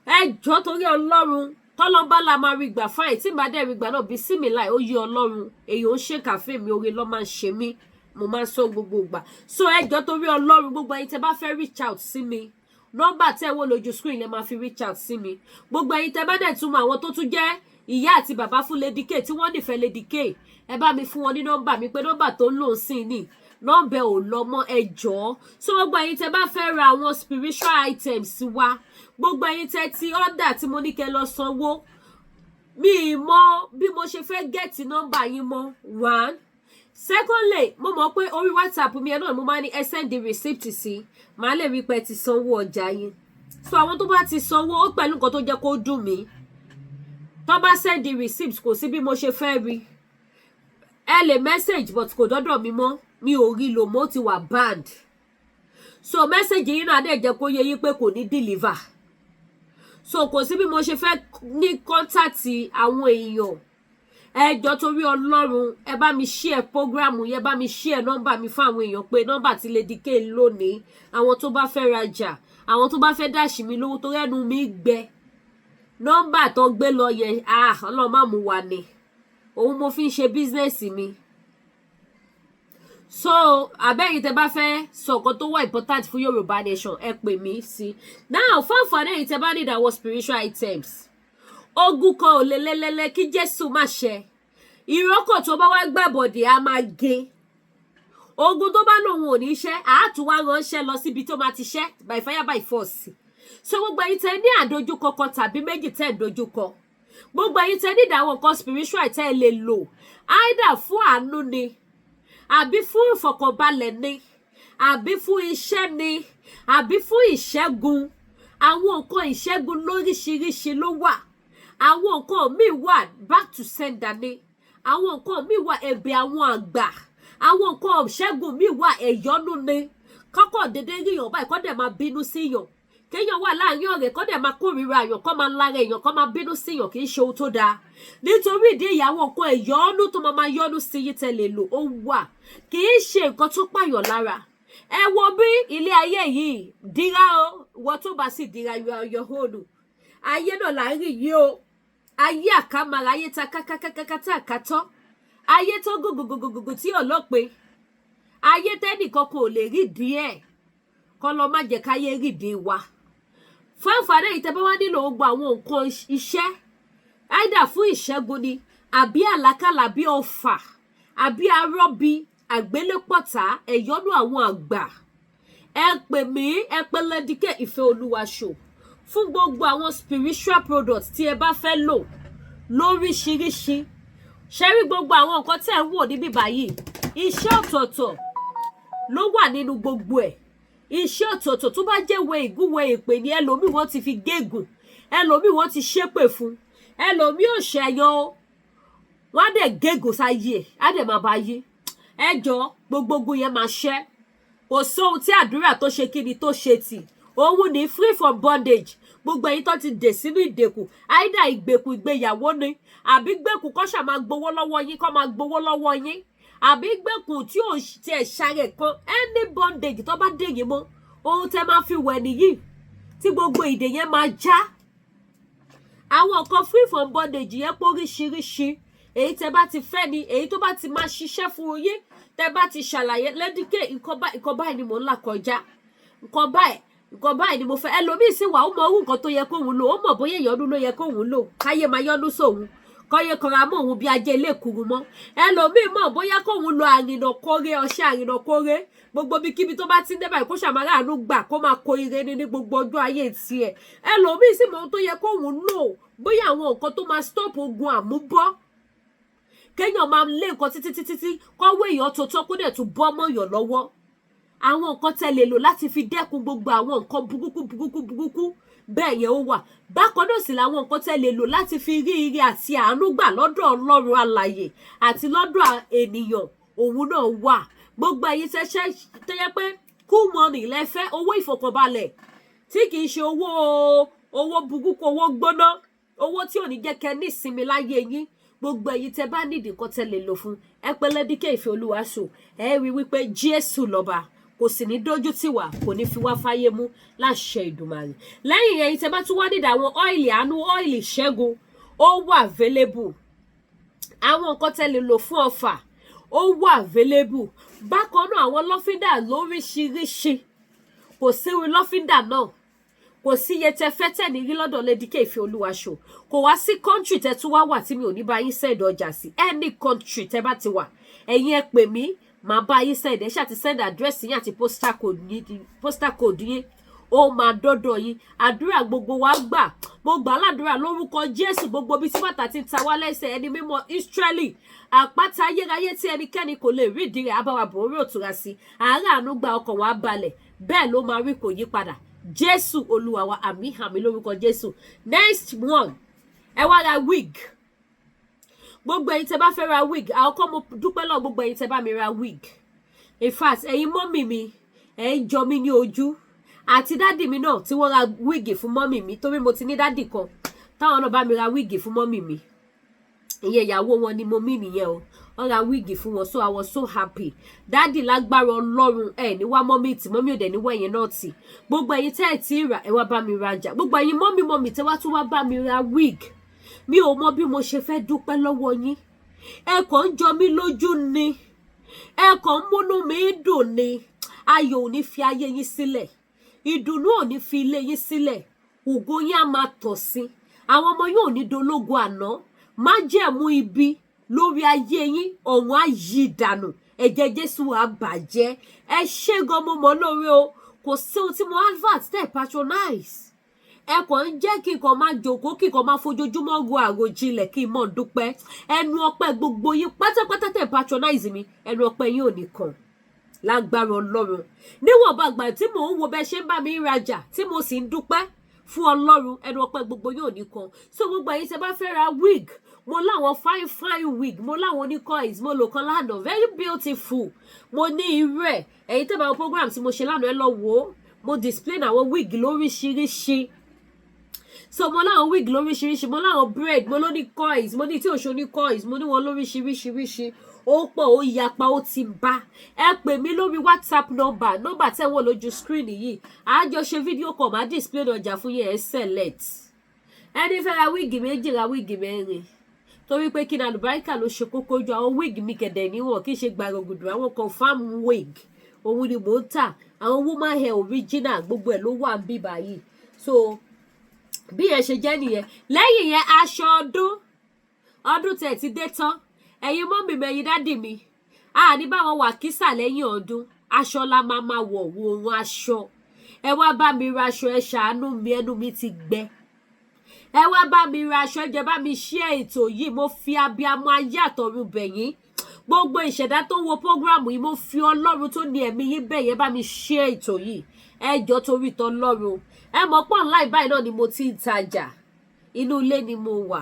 Ẹ jọ̀ọ́, torí Ọlọ́run, tọ́lọ́n bá la máa rí gbà, fine. Tí màá dẹ̀ rí gbà náà bí sí mi láì, ó yé Ọlọ́run. Èyí ò ń ṣe kàfé mi, oore lọ́ máa ń ṣe mí, mo máa ń sọ gbogbo ìgbà. So ẹ jọ̀ọ́, torí Ọlọ́run, gbogbo ẹ̀yin tẹ́ bá fẹ́ reach out sí mi, nọ́mbà tẹ́ wò lójú screen lẹ máa fi reach out sí mi. Gbogbo ẹ̀yin tẹ́ bá dẹ̀ tún mọ àwọn tó tún jẹ́ ìyá àti bàbá fún Lady K tí wọ́n nífẹ̀ẹ́ Lady K, ẹ bá mi fún wọn ní nọ́mbà mi pé nọ́mbà tó ń lò ń sìn ní nọ́mbà ò lọ mọ́, ẹ jọ̀ọ́. So gbogbo ẹ̀yin tẹ́ bá fẹ́ ra àwọn spiritual items wa, gbogbo ẹ̀yin tẹ́ ti order tí mo ní kẹ́ lọ sanwó, mi ì mọ bí mo ṣe fẹ́ get nọ́mbà yín mọ́, one. Secondly, mo mọ̀ pé orí WhatsApp mi ẹ náà mo máa ní ẹ send the receipt sí, màá lè rí pé ẹ ti sanwó ọjà yín. So àwọn tó bá ti sanwó, ó pẹ̀lú nǹkan tó jẹ́ kó dùn mí, tó bá send the receipt, kò sí bí mo ṣe fẹ́ rí. Ẹ lè message, but kò dọ́dọ̀ mi mọ́, mi ò rí lò mọ́, ó ti wà banned. So message yín náà dẹ̀ jẹ́ kó yé yín pé kò ní deliver. So kò sí bí mo ṣe fẹ́ ní contact àwọn èèyàn. Ẹ jọ̀ọ́, torí Ọlọ́run, ẹ bá mi share program yẹn, bá mi share nọ́mbà mi fún àwọn èèyàn pé nọ́mbà tí Lady K lónìí, àwọn tó bá fẹ́ rajà, àwọn tó bá fẹ́ dash mi lówó, tó rẹ́nu mi gbẹ. Nọ́mbà tó gbé lọ yẹn, ah, Ọlọ́run má mú wa ni, òun mo fi ń ṣe business mi. So àbẹ́yìn tẹ́ bá fẹ́ sọ nǹkan tó wà important fún Yorùbá Nation, ẹ pè mí sí. Now, fún àǹfààní ẹ̀yin tẹ́ bá need àwọn spiritual items, ogun kan ò lè lẹ́lẹ́lẹ́ kí Jésù má ṣe. Ìrókò tó bá wá gbàbọ̀dé, á máa gé. Ogun tó bá lòun ò ní ṣẹ́, àátún wá ránṣẹ́ lọ síbi tó máa ti ṣẹ́ by fire by force. So gbogbo ẹ̀yin tẹ́ ní àdójúkọ kan tàbí méjì tẹ́ ń dojúkọ, gbogbo ẹ̀yin tẹ́ ní ìdáwọ́ kan spiritual tẹ́ lè lò, either fún àánú ni, àbí fún ìfọ̀kànbalẹ̀ ni, àbí fún iṣẹ́ ni, àbí fún ìṣẹ́gun, àwọn nǹkan ìṣẹ́gun lóríṣiríṣi ló wà. Àwọn nǹkan míì wà, back to sender ni. Àwọn nǹkan míì wà, ẹ̀bẹ̀ àwọn àgbà. Àwọn nǹkan ìṣẹ́gun míì wà, ẹ̀yọ́nú ni. Kọ́kọ́ dédé ríyàn báyìí, kọ́ dẹ̀ máa bínú síyàn, kéèyàn wà láàrin ọ̀rẹ́, kọ́ dẹ̀ máa kórìíra èèyàn, kọ́ máa lára èèyàn, kọ́ máa bínú síyàn, kì í ṣe ohun tó dáa. Nítorí ìdí èyí, àwọn nǹkan ẹ̀yọ́nú tó máa yọ́nú sí yín tẹ́ lè lò, ó wà. Kì í ṣe nǹkan tó pààyàn lára. Ẹ wo bí ilé ayé yìí dira o. Wọ́n tó bá sì dira, you are your own. Ayé náà là ń rí yìí o. Ayé àkàmàrà, ayé ta kákákákáká tá àkátọ́, ayé tó gògògògògò tí ọlọ́pẹ́, ayé tẹ́nìkan kò lè rí díẹ̀ kọ́ lọ. Má jẹ́ káyé rídìí wa. Fún àǹfààní èyí tẹ́ bá wá nílò gbogbo àwọn nǹkan iṣẹ́, either fún ìṣẹ́gun ni, àbí àlákàlà, àbí ọfà, àbí arọ́bí, Àgbélépọ̀tà, ẹ̀yọ́nú àwọn àgbà. Ẹ pè mí, ẹ pè Lady K Ìfẹ́ Olúwa Show fún gbogbo àwọn spiritual products tí ẹ bá fẹ́ lò lóríṣiríṣi. Ṣe rí gbogbo àwọn nǹkan tẹ́ ń wò níbí báyìí, iṣẹ́ ọ̀tọ̀ọ̀tọ̀ ló wà nínú gbogbo ẹ̀. Iṣẹ́ ọ̀tọ̀ọ̀tọ̀, tó bá jẹ́ ìwé ìgúnwé ìpè ní, ẹlòmíì wọ́n ti fi gégùn, ẹlòmíì wọ́n ti ṣépè fún, ẹlòmíì ò ṣẹ̀yàn o, wọ́n á dẹ̀ gégùn sáyé ẹ̀, á dẹ̀ máa bá yé ẹjọ́. Gbogbo ogun yẹn máa ṣẹ́. Kò sóhun tí àdúrà tó ṣe kí ni tó ṣe tì. Òun ní free from bondage. Gbogbo ẹ̀yin tó ti dè sínú ìdèkùn, àìdá ìgbèkùn ìgbéyàwó ni, àbí gbèkùn kó ṣà máa gbowó lọ́wọ́ yín, kó máa gbowó lọ́wọ́ yín, àbí gbèkùn tí ò tiẹ̀ ṣàrẹ̀ kan, any bondage tó bá dè yín mọ́, ohun tẹ́ máa fi wẹ̀ nìyí tí gbogbo ìdè yẹn máa já. Àwọn nǹkan free from bondage yẹn pé oríṣiríṣi. Èyí tẹ́ bá ti fẹ́ ni, èyí tó bá ti máa ṣiṣẹ́ fún yín, tẹ́ bá ti ṣàlàyé, "Lady K, nǹkan báyìí ni mò ń là kọjá, nǹkan báyìí ni mo fẹ́." Ẹlòmíì sì wà, ó mọ orú nǹkan tó yẹ kóun lò, ó mọ̀ bóyá ìyọnu ló yẹ kóun lò, káyé máa yọnu sóun, kọ́yé kanra mọ́ òun bí ajé ilé ìkuru mọ́. Ẹlòmíì mọ̀ bóyá kóun lo àrìnà kórè, ọṣẹ àrìnà kórè. Gbogbo ibikíbi tó bá ti ń débàá, kó ṣàmárà àánú gbà, kó máa kó ire ní gbogbo ọjọ́ ayé tiẹ̀. Ẹlòmíì sì mọ ohun tó yẹ kóun lò, bóyá àwọn nǹkan tó máa stop ogun àmúbọ́, kéèyàn máa lé nǹkan títí títí tí kọ́wé èèyàn tó tọ́, kó dẹ̀ tún bọ́ mọ́yàn lọ́wọ́. Àwọn nǹkan tẹ́ lè lò láti fi dẹ́kun gbogbo àwọn nǹkan burúkú burúkú burúkú bẹ́ẹ̀ yẹn, ó wà. Bákan náà sì làwọn nǹkan tẹ́ lè lò láti fi rí ire àti àánú gbà lọ́dọ̀ Ọlọ́run alàyè àti lọ́dọ̀ ènìyàn, òun náà wà. Gbogbo ẹ̀yin tẹ́ṣẹ́ tẹ́yẹ pé cool money lẹ́fẹ́, owó ìfọ̀kànbalẹ̀ tí kì í ṣe owó, owó burúkú, owó gbóná, owó tí ò ní jẹ́ kẹ́ ní ìsinmi láyé yín, gbogbo ẹ̀yin tẹ́ bá nídìí nǹkan tẹ́ lè lò fún, ẹ pé Lady K Ìfẹ́ Olúwa Show. Ẹ rí wípé Jésù lọ́ba, kò sì ní dójú tì wá, kò ní fi wá fáyé mú láṣẹ Ìdùmarè. Lẹ́yìn, ẹ̀yin tẹ́ bá tún wá nídìí àwọn oil àánú, oil ṣẹ́gun, ó wà available. Àwọn nǹkan tẹ́ lè lò fún ọfà, ó wà available. Bákan náà, àwọn lọ́fíńdà lóríṣiríṣi, kò sí irú lọ́fíńdà náà, kò sí iye tẹ fẹ́ tẹ̀ ní rí lọ́dọ̀ Lady K Ìfẹ́ Olúwa Show. Kò wá sí country tẹ tún wá wà tí mi ò ní bá yín send ọjà sí. Any country tẹ bá ti wà, ẹ̀yin ẹ pè mí, màá bá yín send. Ẹ ṣáà ti send address yín àti postal code yín, postal code yín, ó máa dọ́dọ̀ yín. Àdúrà gbogbo wa gbà. Mo gbà ládùúrà lórúkọ Jésù, gbogbo ibi tí bàtà ti ń ta wá lẹ́sẹ̀, ẹni mímọ́ Ísírẹ́lì, àpáta ayérayé tí ẹnikẹ́ni kò lè rí ìdí rẹ̀, abáwa bòórí òtúra sí àárẹ̀, àánú gba, ọkàn wa balẹ̀. Bẹ́ẹ̀ ló máa rí, kò yí padà. Jésù Olúwa wa. Àmín, àmín lórúkọ Jésù. Next one, ẹ wá ra wig. Gbogbo ẹ̀yin tẹ́ bá fẹ́ ra wig, àkọ́kọ́ mo dúpẹ́ lọ gbogbo ẹ̀yin tẹ́ bá mi ra wig. In fact, ẹ̀yin mummy mi, ẹ̀ ń jọ mí ní ojú, àti daddy mi náà tí wọ́n ra wig fún mummy mi, torí mo ti ní daddy kan táwọn náà bá mi ra wig fún mummy mi. Ìyẹn ìyàwó wọn ni mo mí nìyẹn o. Wọ́n ra wig fún wọn, so I was so happy. Daddy, lágbára Ọlọ́run, ẹ̀ ní wá mummy tì, mummy ò dẹ̀ ní wẹ̀yìn náà tì. Gbogbo ẹ̀yin tẹ́ ẹ̀ tí rà, ẹ wá bá mi rajà. Gbogbo ẹ̀yin mummy mummy tẹ́ wá tún wá bá mi ra wig, mi ò mọ bí mo ṣe fẹ́ dúpẹ́ lọ́wọ́ yín. Ẹ kàn ń jọ mí lójú ni, ẹ kàn ń múnú mi dùn ni. Ayọ̀ ò ní fi ayé yín sílẹ̀, ìdùnnú ò ní fi ilé yín sílẹ̀, ògo yín á máa tọ̀ sí. Àwọn ọmọ yín ò ní dológo àná. Májẹ̀mú ibi lórí ayé yín, ọ̀run á yí dànù, ẹ̀jẹ̀ Jésù á bàjẹ́. Ẹ ṣé gan, mo mọ̀ lóore o. Kò sí ohun tí mo advert tẹ́ patronize. Ẹ kàn ń jẹ́ kí n kàn máa jòkó, kí n kàn máa fojoojúmọ́ ro àròjinlẹ̀, kí n mọ̀ dúpẹ́. Ẹnu ọpẹ́ gbogbo yín pátápátá tẹ́ patronize mi, ẹnu ọpẹ́ yín ò ní kàn lágbára Ọlọ́run. Níwọ̀nba àgbà tí mò ń wo bẹ́ ṣe ń bá mi rajà, tí mo sì ń dúpẹ́ fún Ọlọ́run, ẹnu ọpẹ́ gbogbo yóò ní kan. So gbogbo ẹ̀yin tẹ́ bá fẹ́ ra wig, mo láwọn fine fine wig, mo láwọn oní coins, mo lò kan lánàá, very beautiful. Mo ní irú ẹ̀. Ẹ̀yin tẹ́ bá wọn program tí mo ṣe lánàá, ẹ lọ wò ó, mo display àwọn wig lóríṣiríṣi. So mo láwọn wig lóríṣiríṣi, mo láwọn braid, mo ló ní coils, mo ní tí òṣò ní coils, mo ní wọn lóríṣiríṣiríṣi. Ó pọ̀, ó yapa, ó ti bá. Ẹ pè mí lórí WhatsApp number, number tẹ́ wọ́n lójú screen yìí. Àjọ ṣe fídíò call, máa display ọjà fún yín, ẹ select. Ẹni fẹ́ ra wig méjì, ra wig mẹ́rin, torí pé kí ni, àlùbáríkà ló ṣe kókó ju. Àwọn wig mi kẹ̀dẹ̀ níwọ̀n kí n ṣe gbàrọ̀gùdù, àwọn confam wig òun ni mò ń tà, àwọn human hair original, gbogbo ẹ̀ ló wà ń bí báyìí. So bí yẹn ṣe jẹ́ nìyẹn. Lẹ́yìn yẹn, aṣọ ọdún, ọdún tẹ̀ ti dé tán. Ẹ̀yin mummy mi, ẹ̀yin daddy mi, A ní báwọn wà kísà lẹ́yìn ọdún. Aṣọ la máa máa wọ̀, wo òun aṣọ. Ẹ wá bá mi ra aṣọ, ẹ ṣàánú mi, ẹnu mi ti gbẹ. Ẹ wá bá mi ra aṣọ, ẹ jẹ́ bá mi ṣe ètò yìí. Mo fi abiyamọ ayé àtọ̀run bẹ̀yìn, gbogbo ìṣẹ̀dá tó ń wo program yìí, mo fi Ọlọ́run tó ní ẹ̀mí yín bẹ̀yẹn, bá mi ṣe ètò yìí. Ẹ jọ, torí tọlọ́run. Ẹ mọ̀ pọ̀ online báyìí náà ni mo ti ń tajà, inú ilé ni mo wà.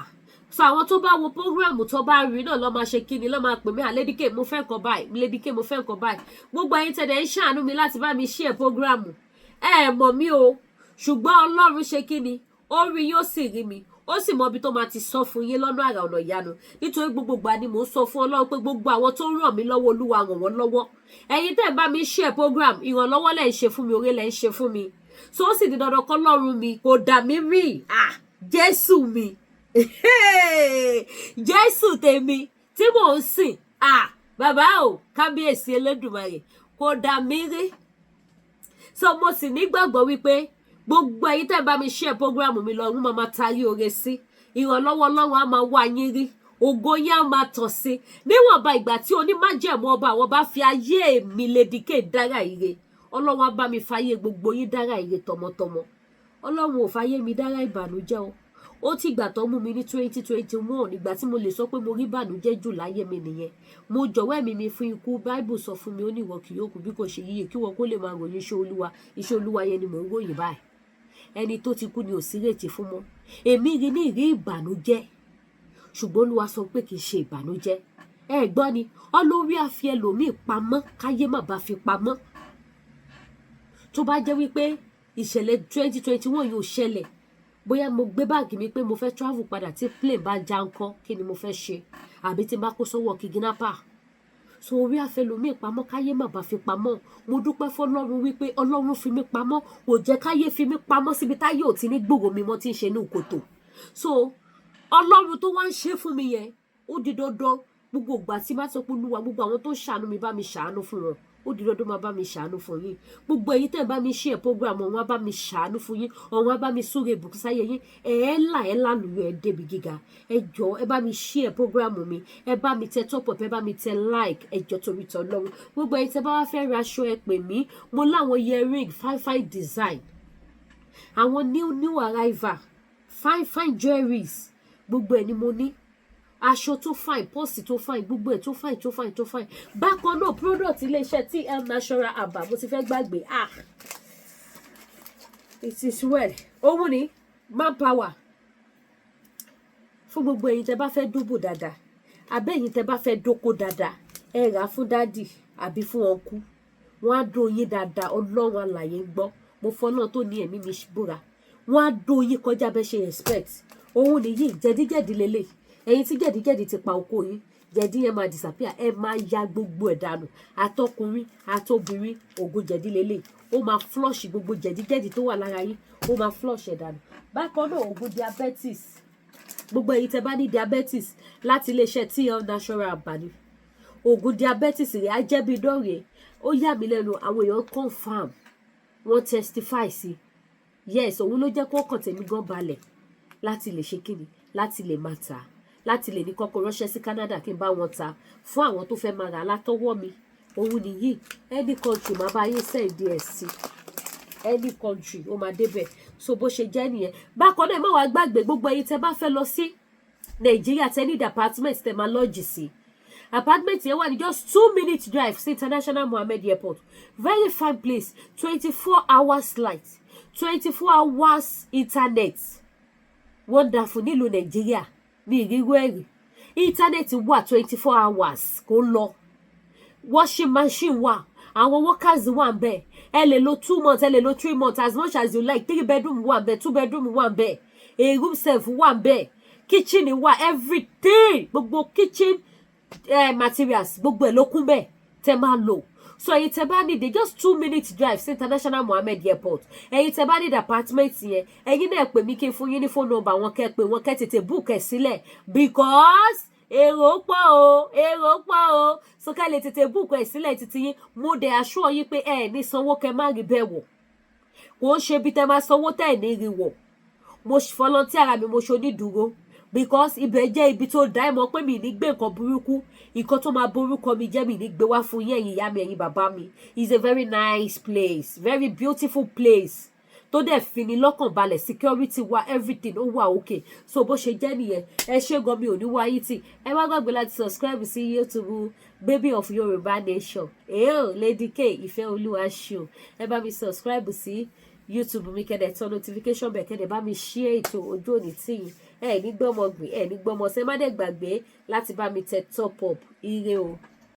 So àwọn tó bá wo program, tó bá rí náà lọ́ máa ṣe kí ni, lọ́ máa pè mí, "À, Lady K, mo fẹ́ nǹkan báyìí. Lady K, mo fẹ́ nǹkan báyìí." Gbogbo ẹ̀yin tẹ̀lé ń ṣàánú mi láti bá mi share program, ẹ mọ̀ mí o, ṣùgbọ́n Ọlọ́run ṣe kí ni, ó rí, yóò sì rí mi, ó sì mọ ibi tó máa ti sọ fún yín lọ́nà àrà ọ̀nà ìyanu. Nítorí gbogbo ìgbà ni mò ń sọ fún Ọlọ́run pé gbogbo àwọn tó ń ràn mí lọ́wọ́, Olúwa ràn wọ́n lọ́wọ́. Ẹ̀yin tẹ́ ẹ̀ bá mi share program, ìrànlọ́wọ́ lẹ̀ ń ṣe fún mi, oore lẹ̀ ń ṣe fún mi. So ó sì di dandan kọ́lọ́run mi kò dà mí rí. Ah, Jésù mi, Jésù tèmi tí mò ń sìn, ah, bàbá o, kábíyèsí Elédùmarè, kò dà mí rí. So mo sì nígbàgbọ́ wípé gbogbo ẹ̀yin tẹ́ bá mi share program mi lọ, ń máa tarí oore sí, ìrànlọ́wọ́ Ọlọ́run á máa wá yín rí, ògo yín á máa tàn sí. Níwọ̀nba ìgbà tí onímájẹ̀mú ọba àwọn bá fi ayé mi Lady K dára ire, Ọlọ́run á bá mi fàyè gbogbo yín dára ire tọmọtọmọ. Ọlọ́run ò fàyè mi dára ìbànújẹ́ o. Ó ti gbà tó mú mi ní 2021, ìgbà tí mo lè sọ pé mo rí ìbànújẹ́ jù láyé mi nìyẹn. Mo jọ̀wọ́ ẹ̀mí mi fún ikú. Báíbù sọ fún mi, ó ní ìwọ kì yóò kú bí kò ṣe yíyè, kí wọn kó lè máa ròyìn iṣẹ́ Olúwa. Iṣẹ́ Olúwa yẹn ni mò ń ròyìn báyìí. Ẹni tó ti kú ni ò sí rètí fún mọ́. Èmi rí ní ìrí ìbànújẹ́, ṣùgbọ́n Olúwa sọ pé kì í ṣe ìbànújẹ́. Ẹ gbọ́ ni, ọlórí àfi ẹlòmíì pamọ́ káyé má bá fi pamọ́. Tó bá jẹ́ wípé ìṣẹ̀lẹ̀ 2021 yóò ṣẹlẹ̀, bóyá mo gbé báàgì mi pé mo fẹ́ travel padà, tí plane bá já ńkọ́, kí ni mo fẹ́ ṣe? Àbí tí n bá kó sọ́wọ́ kidnapper? So orí àfẹlòmíì pamọ́ káyé má bá fi pamọ́. Mo dúpẹ́ fọlọ́run wípé Ọlọ́run fi mí pamọ́, kò jẹ́ káyé fi mí pamọ́ síbi táyé ò ti ní gbòòrò mi mọ́, tí ń ṣe ní kòtò. So Ọlọ́run tó wá ń ṣe fún mi yẹn, ó di dandan, gbogbo ìgbà tí bá sọ pé Olúwa, gbogbo àwọn tó ń ṣàánú mi, bá mi ṣàánú fún wọn, ó di dandan máa bá mi ṣàánú fún yín. Gbogbo èyí tẹ́ ẹ̀ bá mi share program, ọ̀hún á bá mi ṣàánú fún yín, ọ̀hún á bá mi súre ìbùkún sáyé yín. Ẹ̀ ẹ́ là, ẹ̀ lálùyọ, ẹ̀ débi gíga. Ẹ jọ, ẹ bá mi share program mi, ẹ bá mi tẹ top up, ẹ bá mi tẹ like. Ẹ jọ, torí tọ lọ́wọ́. Gbogbo èyí tẹ́ bá wá fẹ́ ra aṣọ, ẹ pè mí. Mo láwọn earring, fine fine design, àwọn new new arrival, fine fine jewelries, gbogbo ẹ̀ ni mo ní. Aṣọ tó fine, pọ́ọ̀sì tó fine, gbogbo ẹ̀ tó fine, tó fine, tó fine. Bákan náà, product iléeṣẹ́ TL Natural Herbal, mo ti fẹ́ gbàgbé. Ah, it is well. Òun ni manpower fún gbogbo ẹ̀yin tẹ́ bá fẹ́ dúbò dáadáa, àbẹ́ ẹ̀yin tẹ́ bá fẹ́ dóko dáadáa. Ẹ rà á fún daddy àbí fún uncle, wọ́n á dó yín dáadáa. Ọlọ́run alàyè ń gbọ́, mo fọ́ náà tó ní ẹ̀mí mi búra, wọ́n á dó yín kọjá bẹ́ẹ̀ ṣe expect. Òun nìyí, jẹ̀díjẹ̀dí lélẹ̀. Ẹ̀yin tí jẹ̀díjẹ̀dí ti pa oko yín, jẹ̀dí yẹn máa disappear, ẹ máa ya gbogbo ẹ̀ dànù. Àtọkùnrin àtobìnrin, ògùn jẹ̀dí lélẹ̀, ó máa flush gbogbo jẹ̀díjẹ̀dí tó wà lára yín, ó máa flush ẹ̀ dànù. Bákan náà, ògùn diabetes, gbogbo ẹ̀yin tẹ́ bá ní diabetes, láti iléeṣẹ́ TL Natural Herbal, ògùn diabetes rẹ̀ á jẹ́ bí dọ́rẹ̀ẹ́. Ó yà mí lẹ́nu, àwọn èèyàn confirm, wọ́n testify sí. Yes, òun ló jẹ́ kó kàn tèmi gan balẹ̀ láti lè ṣe kíni, láti lè máa tà, láti lè ní kọ́kọ́ ránṣẹ́ sí Canada kí n bá wọn ta fún àwọn tó fẹ́ máa rà látọwọ́ mi. Òun nìyí, any country, máa bá yín send ẹ̀ sí any country, ó máa débẹ̀. So bó ṣe jẹ́ nìyẹn. Bákan náà, ẹ má wàá gbàgbé, gbogbo ẹ̀yin tẹ́ bá fẹ́ lọ sí Nàìjíríà, tẹ́ ní apartment tẹ́ máa lodge sí, apartment yẹn wà ní just 2 minutes drive sí International Mohammed Airport. Very fine place, 24 hours light, 24 hours internet. Wonderful. Nílùú Nàìjíríà ní ìrírú ẹ̀rí, internet wà 24 hours, kò lọ. Washing machine wà, àwọn workers wà ń bẹ̀. Ẹ lè lo 2 months, ẹ lè lo 3 months, as much as you like. Three bedroom wà ń bẹ̀, two bedroom wà ń bẹ̀, a room self wà ń bẹ̀, kitchen wà, everything, gbogbo kitchen materials, gbogbo ẹ̀ ló kún bẹ́ẹ̀ tẹ́ máa lò. So ẹ̀yin tẹ́ bá need, just 2 minutes drive sí International Mohammed Airport. Ẹ̀yin tẹ́ bá need apartment yẹn, ẹ̀yin náà pè mí kí n fún yín ní phone number wọn, kẹ́ pé wọn, kẹ́ tètè book ẹ̀ sílẹ̀, because èrò pọ̀ o, èrò pọ̀ o. So ká lè tètè book ẹ̀ sílẹ̀ títí yín. Mo dẹ̀ assure yín pé ẹ ní sanwó kẹ́ má rí bẹ́ẹ̀ wọ̀. Kò ń ṣe bí tẹ́ máa sanwó tẹ́ ẹ̀ ní rí wọ̀. Mo volunteer ara mi, mo ṣe onídùúró. Because ibẹ̀ jẹ́ ibi tó dá. Ẹ mọ̀ pé mi ní gbé nǹkan burúkú, nǹkan tó máa borúkọ mi jẹ́, mi ní gbé wá fún yín, ẹ̀yin ìyá mi, ẹ̀yin bàbá mi. It's a very nice place, very beautiful place tó dẹ̀ fini lọ́kàn balẹ̀. Security wa, everything ó wà okay. So bó ṣe jẹ́ nìyẹn. Ẹ ṣé gan, mi ò ní wáyé tì. Ẹ má gbàgbé láti subscribe sí YouTube Baby of Yorùbá Nation, èèó Lady K Ìfẹ́ Olúwa Show. Ẹ bá mi subscribe sí YouTube mi, kẹ́dẹ̀ tán notification bell, kẹ́dẹ̀ bá mi share ètò. Ojú òní tìyìn, ẹ ní gbọ́mọ gbìn, ẹ ní gbọ́mọ ṣe. Má dẹ̀ gbàgbé láti bá mi tẹ top up. Ire o.